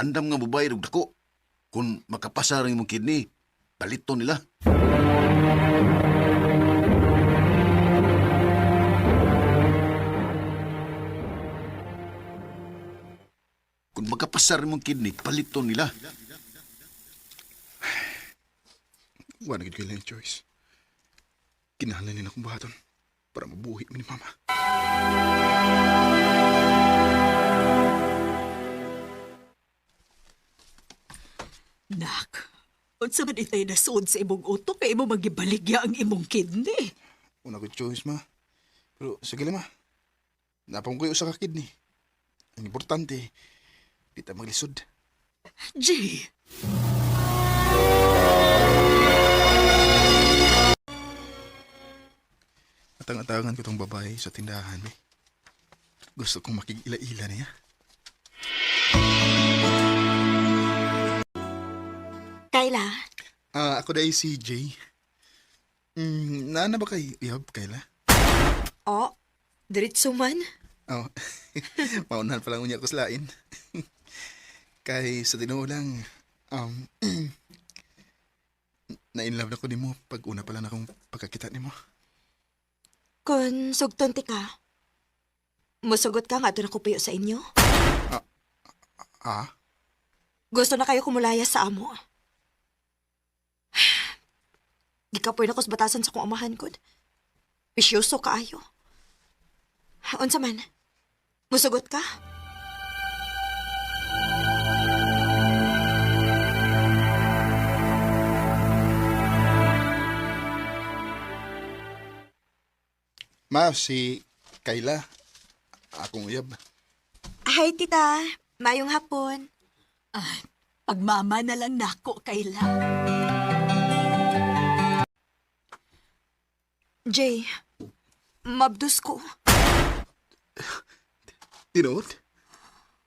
Andam nga mobayad og dako. Kung makapasar ang imong kidney, palito nila. Kung makapasar imong kidney, palito nila. Wala na gid ko ilang choice. Kinahanglan nila akong buhaton para mabuhi mi ni mama. Nak, unsa man itay nasuod sa imong utok kay imo magibaligya ang imong kidney. Una ko choice, ma. Pero sige lang, ma. Napang ko yung usa ka kidney. Ang importante, di ta maglisod. Jay, Atang-atangan ko tong babae sa tindahan, eh. Gusto kong makig-ila-ila niya. Kayla. Ah, ako dahil si Jay. Naana ba kay Ihab, Kayla? Oh, diretso man. Oh, maunahan pa lang unya ko sa lain. Kay sa tinuo lang, na-inlove na ko nimo pag una pa lang akong pagkakita nimo. Kun sugton ti ka. Musugot ka nga na ko puyo sa inyo. Ah? Gusto na kayo kumulaya sa amo. Gikapoy na ko sa batasan sa kong amahan ko. Bisyoso kaayo. Unsa man? Musugot ka? Ma, si Kayla. Akong uyab. Hi, tita. Mayong hapon. Pagmama na lang nako, Kayla. Jay, mabdus ko. Tinuod?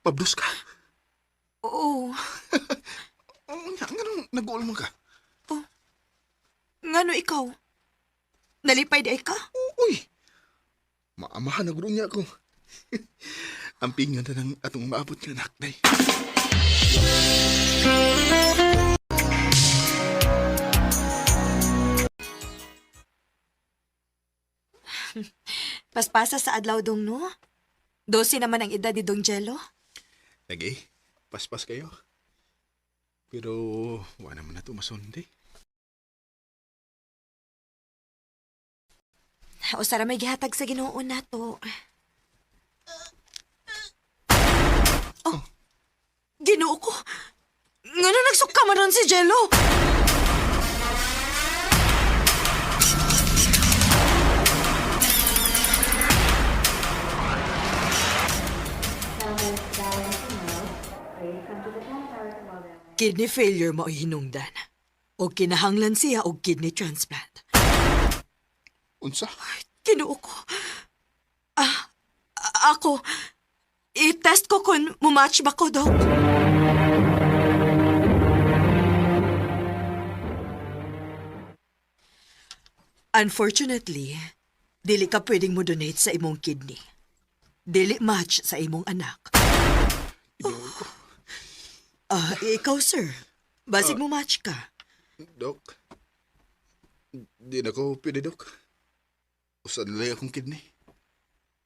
Pabdos ka? Oo. Oo, nga, nganong nag-uol mo ka? Ngano ikaw? Nalipay di ay ka? Uy! Maamahan na guro niya ako. Ang pingan na ng atong maabot nga anak, day. Paspasa sa adlaw dong, no? 12 naman ang edad ni Dong Jello. Lagi, paspas kayo. Pero, wala naman na ito masundi. O sara may gihatag sa Ginoo nato. Oh, Ginoo ko. Ngano nagsuka man ron si Jello? Kidney failure mao hinungdan. O kinahanglan siya og kidney transplant. Unsa? Ginoo ko. Ah, ako. I-test ko kung mumatch ba ko, Dok. Unfortunately, dili ka pwedeng mo donate sa imong kidney. Dili match sa imong anak. Ginoo ko. Ah, ikaw, sir. Basig mo match ka. Dok, di na ko pwede, Dok. Usan lang akong kidney.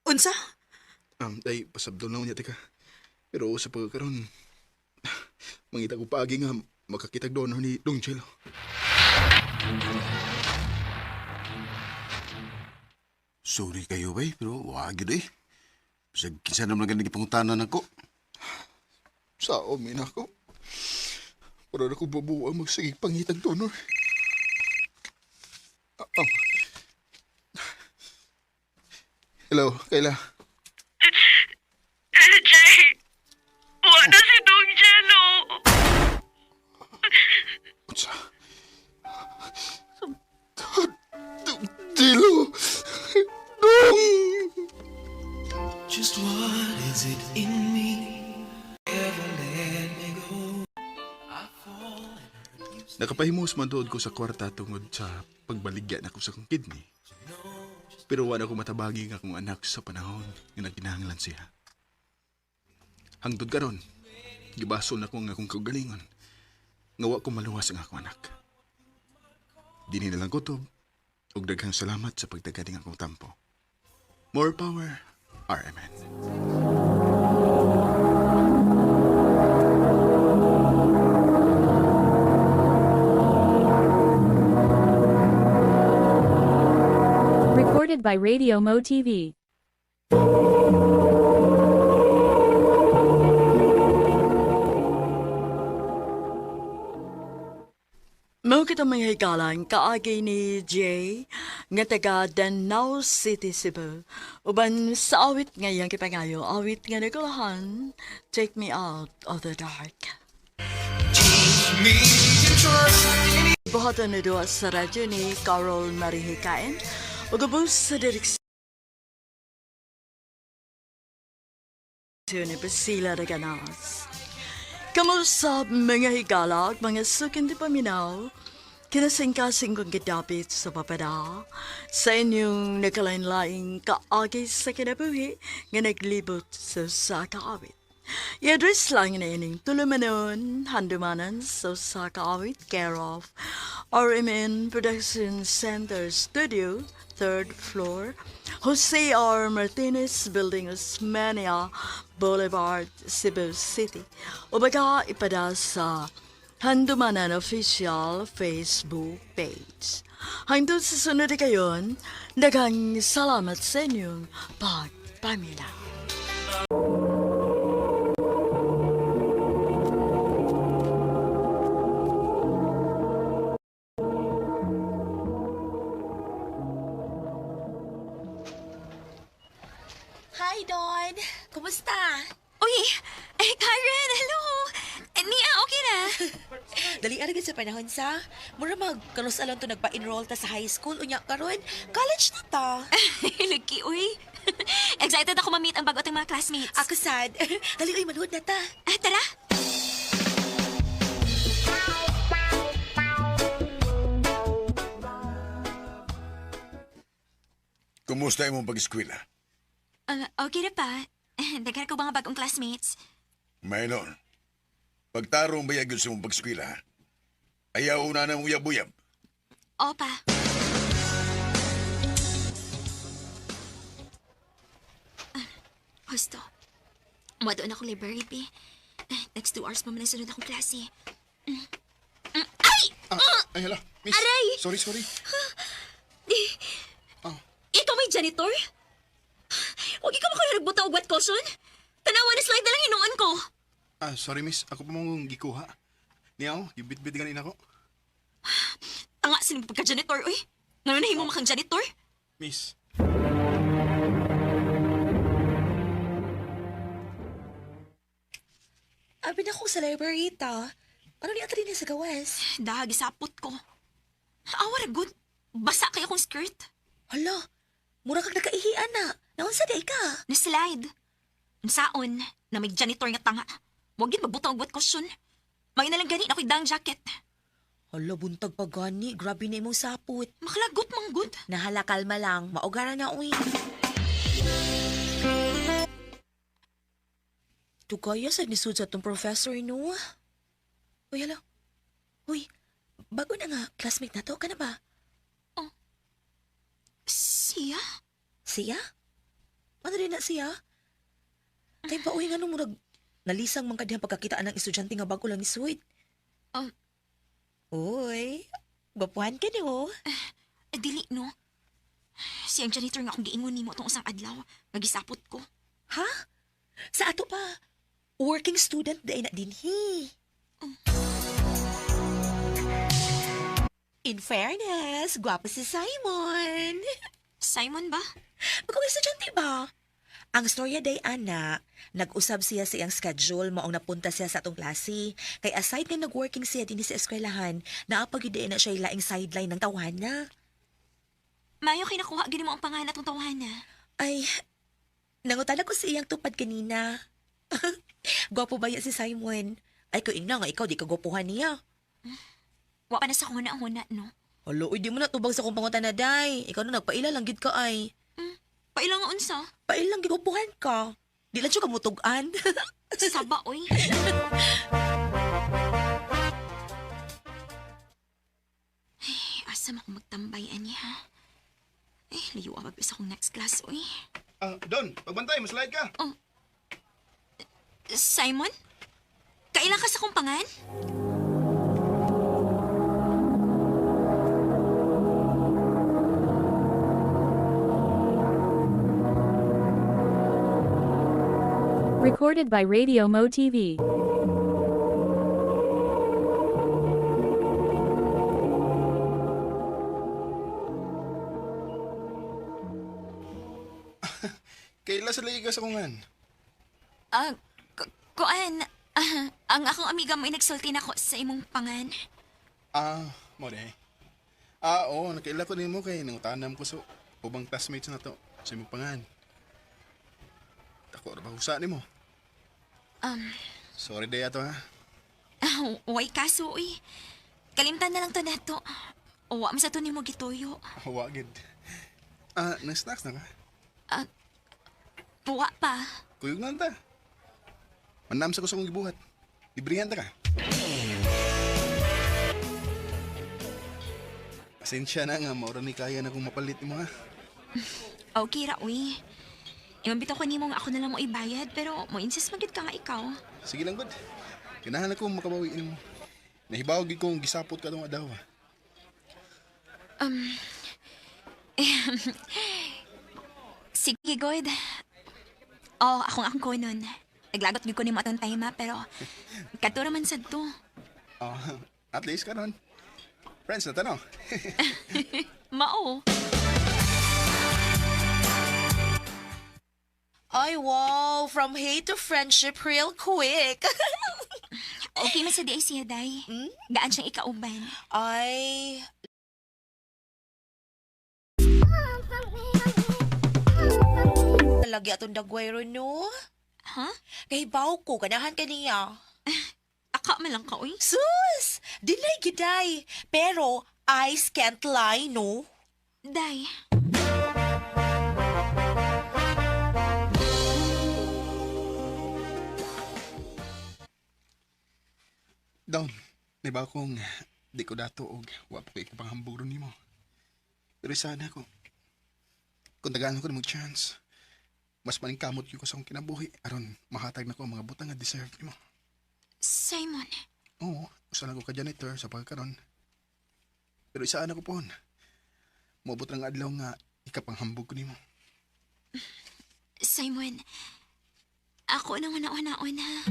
Unsa? Ay, pasabdol na niya, teka. Pero sa pagkakaroon, mangita ko paagi nga makakitag donor ni Dong Chelo. Sorry kayo, bay, pero wag yun eh. Bisag kinsa naman gani gipangutanan ako. Sa amin ako. Para na ko babuang magsigig pangitag donor. Ah, ah. Hello, Kayla. Jay! Wala si Dong Jello! Unsa? Dilo! Dong! Just what is it in me? Ever let me go? Nakapahimos man doon ko sa kwarta tungod sa pagbaligya na ko sa akong kidney. Pero wala ko matabagi nga akong anak sa panahon nga nagkinahanglan siya. Hangtod karon, gibaso na ko ang akong kaugalingon. Nga wa ko maluwas ang akong anak. Dinhi na lang kutob, ug daghang salamat sa pagtagaling akong tampo. More power, RMN. Recorded by Radio Mo TV. Mao kita mga higalan kaagi ni Jay nga taga Danao City, Cebu. Uban sa awit nga iyang kipangayo, awit nga nagulahan, Take Me Out of the Dark. Buhatan na duwa sa radyo ni Carol Marihikain. Ug ubos sa direksyon ni Priscilla Reganas. Kamusta mga higala at mga sukin di paminaw, kinasingkasing kong gidapit sa papada, sa inyong nakalain-laing kaagi sa kinabuhi nga naglibot sa sa kaawit. I-address lang na ining tulumanon, handumanan sa sa kaawit, care of RMN Production Center Studio, third floor, Jose R. Martinez Building, Osmania Boulevard, Cebu City. O baka ipada sa Handumanan Official Facebook page. Hangtod sa sunod kayon, daghang salamat sa inyong pagpamila. Hi, Don! Kumusta? Uy! Eh, Karen! Hello! Eh, Nia, okay na? Dali ara gid sa panahon sa. Mura mag kanus alon to nagpa-enroll ta sa high school unya karon college na ta. Lucky, uy. Excited ako ma-meet ang bago ating mga classmates. Ako sad. Dali uy manuod na ta. Ah, tara! Kumusta imong pag-eskwela? Ah, okay na pa. Daghan ko mga bagong classmates. Minor, pagtarong bayag yun sa imong pag-eskwela, ha? Ayaw na nang uyab-uyab. Opa. Ah, Husto. Madoon ako library, P. Ah, next 2 hours pa man ang sunod akong klase. Mm. Mm. Ay! Ah, ay, hala. Miss. Aray! Sorry, sorry. Ikaw may janitor? Huwag ikaw makaya nagbuta og wet caution? Tanawa na slide na lang hinuon ko. Ah, sorry, miss. Ako pa mong gikuha. Niyaw, gibit-bit ganin ako. Tanga sinong pagka-janitor, uy. Ngayon na himo makang janitor? Miss. Abi na ko sa library ta. Ano ni atri ni sa gawas? Dahag, isapot ko. Awa ra good. Basa kay akong skirt. Hala, mura kag nakaihian na. Naunsa day ka? Na-slide. Saon, na may janitor nga tanga. Huwag yun magbutang og wet caution. May na lang gani na ako'y dang jacket. Hala, buntag pa gani. Grabe na imong sapot. Makalagot manggod. Nahala, kalma lang. Maugara na, uy. Tugaya sa nisud sa tong professor, no? Uy, hala. Uy, bago na nga, classmate na to, ka na ba? Oh. Siya? Siya? Ano din na siya? Kay ba, uy, nga nung murag, nalisang man kadihang pagkakitaan ng estudyante nga bago lang ni Sweet. Uy, gwapuhan ka ni, oh. Eh, dili, no? Siyang janitor nga akong giingon nimo tong usang adlaw. Nga gisapot ko. Ha? Sa ato pa? Working student day na dinhi. In fairness, gwapo si Simon. Simon ba? Bagong estudyante ba? Ang storya day ana, nag-usab siya sa iyang schedule maong napunta siya sa atong klase. Kay aside nga nag-working siya dinhi sa eskwelahan, naa pa gyud na siya laing sideline ng tawhana. Mayo kay nakuha gini mo ang pangalan atong tawhana. Ay, nangutana ko sa iyang tupad kanina. Gwapo ba yan si Simon? Ay, ko ina nga ikaw di ka gwapuhan niya. Wa pa na sa huna-huna, no? Alo, uy, di mo na tubag sa kong pangutana, day. Ikaw na nagpaila lang gid ka ay. Paila nga unsa? Paila lang gwapuhan ka. Di lang siya kamutugan. Saba, oy. Ay, asa man ko magtambay, ani, ha? Eh, layo pa sa akong next class, oy. Ah, Don, pagbantay, maslide ka. Oh. Simon? Kailan ka sa kumpangan? Recorded by Radio Mo TV. Kaila sa lagi ka sa kungan. Ah, kuan, ang akong amiga mo nagsulti na ko sa imong pangan. Ah, mo de. Ah, oo, nakaila ko nimo kay nangutanam ko sa ubang classmates na to sa imong pangan. Dako ra ba usa nimo? Sorry day ato ha. Way kaso, uy. Kalimtan na lang to nato. Wa man sa to nimo gituyo. Wa gid. Ah, nang-snacks na ka? Ah, buwa pa. Kuyog na ta. Manam sa ko sa kong gibuhat. Librihan ta ka. Pasensya na nga, maura ni kaya na kong mapalit mo ha. Okay ra, uy. Imang bitaw ko nimo nga ako na lang mo ibayad, pero mo insist man gid ka nga ikaw. Sige lang, good. Ganahan ako makabawi nimo. Nahibaw gid kong gisapot ka tong adaw. Sige, good. Oh, akong akong ko nun. Naglagot gid ko nimo atong time ha, pero kadto ra man sad to. Oh, at least karon. Friends na tanong. Mao. Ay, wow! From hate to friendship real quick. Okay man sa di ay siya, day. Gaan siyang ikauban. Ay, lagi atong dagway ron, no? Ha? Kay baw ko, ganahan ka niya. Aka man lang ka, uy. Sus! Dilay giday. Pero, eyes can't lie, no? Day. Down, nahibaw kong di ko dato og wa pa kay kapanghambog ron nimo. Pero sana ko, kung tagaan ko nimo chance, mas maningkamot gyud ko sa akong kinabuhi aron mahatag na ko ang mga butang nga deserve nimo. Simon. Oo, usa lang ko ka janitor sa pagkaron. Pero isaan ako pon. Moabot ang adlaw nga ikapanghambog ko nimo. Simon. Ako nang una-una-una.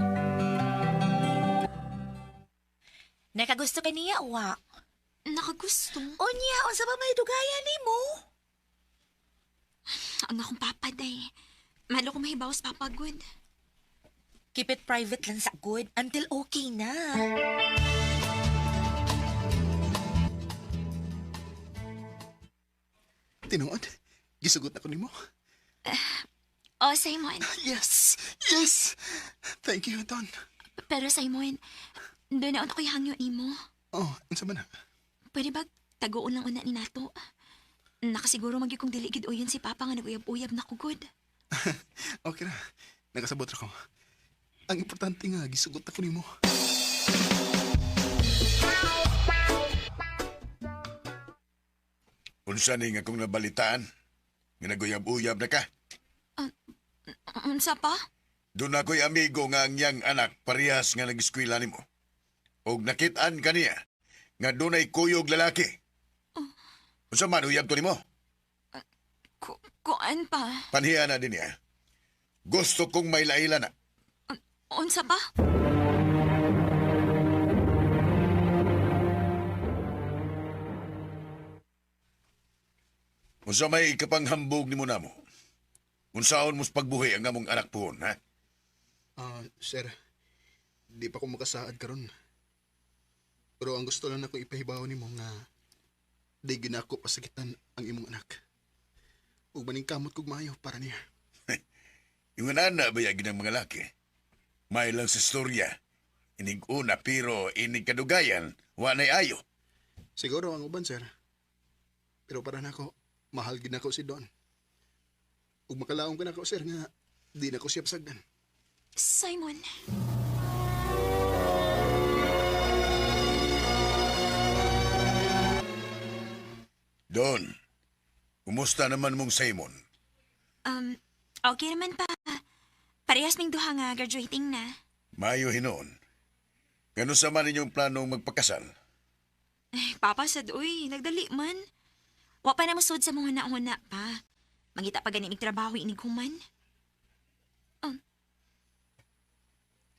Nakagusto ka niya, wa? Nakagusto? Unya, unsa ba may dugayan nimo? Ang akong papa, day. Malo ko mahibaw sa papa, good. Keep it private lang sa good until okay na. Tinuod, gisugot na ko nimo. Oh, Simon. Yes! Yes! Thank you, Don. Pero Simon, doon na ko'y hangyo nimo. Oh, unsa man na? Pwede ba tagoon lang una ni nato? Nakasiguro magyud kong dili gid uyon si Papa nga naguyab-uyab na kugod. Okay ra. Nakasabot ra ko. Ang importante nga gisugot ako nimo. Unsa ni nga kong nabalitaan? Nga naguyab-uyab na ka. Unsa pa? Doon ako'y amigo nga ang iyang anak parehas nga nag-eskwela nimo. Og nakit-an kaniya nga dunay kuyog lalaki. Unsa man uyab to nimo? Kuan pa? Panhiya na din niya. Gusto kong may laila na. Unsa pa? Unsa may ikapanghambog nimo namo? Unsaon mo sa pagbuhi ang among anak puhon, ha? Ah, sir, di pa ko makasaad karon. Pero ang gusto lang nako ipahibaw nimo nga di ginako pasakitan ang imong anak. Ug maning kamot kog maayo para niya. Yung ana ba yagi ng mga laki? May lang sa istorya. Inig una pero inig kadugayan, wa na'y ayo. Siguro ang uban, sir. Pero para nako, mahal gid nako si Don. Ug makalaom ka nako, sir, nga di nako siya pasagdan. Simon. Don, kumusta naman mong Simon? Okay naman pa. Parehas ming duha nga graduating na. Mayo hinoon. Gano sa man inyong planong magpakasal? Ay, Papa sad uy, nagdali man. Wa pa na mosud sa mga huna-huna pa. Mangita pa gani mig trabaho inig human.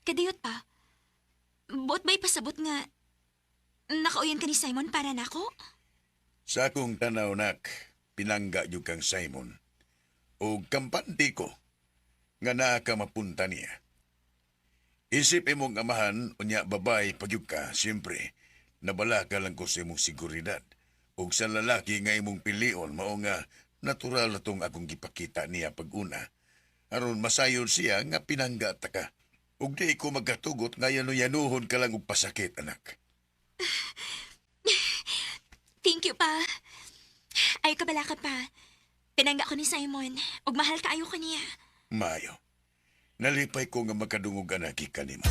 Kadiyot pa. Buot ba'y pasabot nga nakauyan ka ni Simon para nako? Sa akong tanaw nak, pinangga yung kang Simon. O kampante ko nga naa ka mapunta niya. Isip imong amahan, unya babay pagyug ka, siyempre, nabala ka lang ko sa imong seguridad. Og sa lalaki nga imong pilion, mao nga natural na tong akong gipakita niya pag-una. Aron masayod siya nga pinangga ta ka. Ug di ko magkatugot nga yano-yanuhon ka lang og pasakit, anak. Thank you pa. Ay kabala ka pa. Pinangga ko ni Simon. Ug mahal kaayo ko niya. Mayo. Nalipay ko nga makadungog anak kanimo.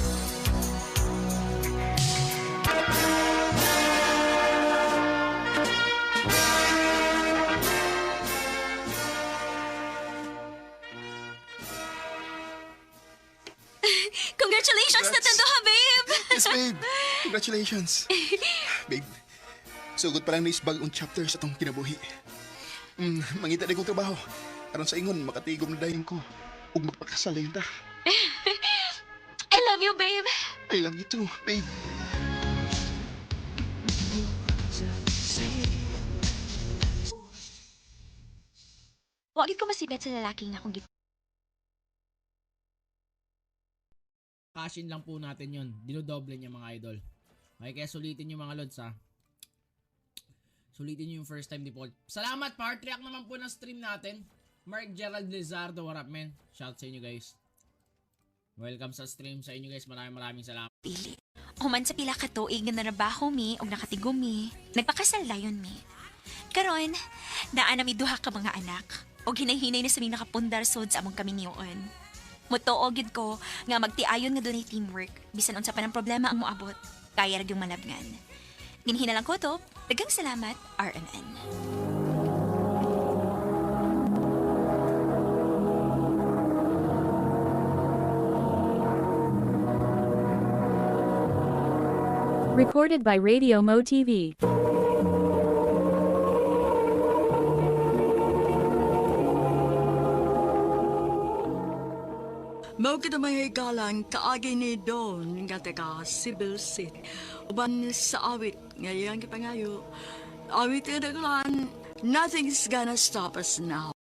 Congratulations na tando ha, babe! Yes, babe. Congratulations. Babe, sugod pa lang na isbag-ong chapter sa tong kinabuhi. Mangita na kong trabaho. Aron sa ingon, makatigom na dayon ko. Ug magpakasal na yun ta. I love you, babe. I love you too, babe. Wa gid ko masibet sa lalaki nga akong Cash in lang po natin yun. Dinodoble niya, mga idol. Okay, kaya sulitin nyo, mga lods, ha. Sulitin nyo yung first time deposit. Salamat, part react naman po ng stream natin. Mark Gerald Lizardo, what up, man? Shout sa inyo, guys. Welcome sa stream sa inyo, guys. Maraming maraming salamat. Pili. Human sa pila ka tuig nga narabaho mi og nakatigom mi, nagpakasal dayon mi. Karon, naa na mi duha ka mga anak og hinay-hinay na sa mi nakapundar sud sa among kaminyoon. Mutuo gyud ko nga magtiayon nga dunay teamwork bisan unsa pa ng problema ang moabot, kaya ra gyung malabngan. Ginhina lang ko to, daghang salamat, RMN. Recorded by Radio Mo TV. Mao kita mga higalang kaagi ni Don nga taga Civil City. Uban sa awit nga iyang gipangayo. Awit nga dagulan, nothing's gonna stop us now.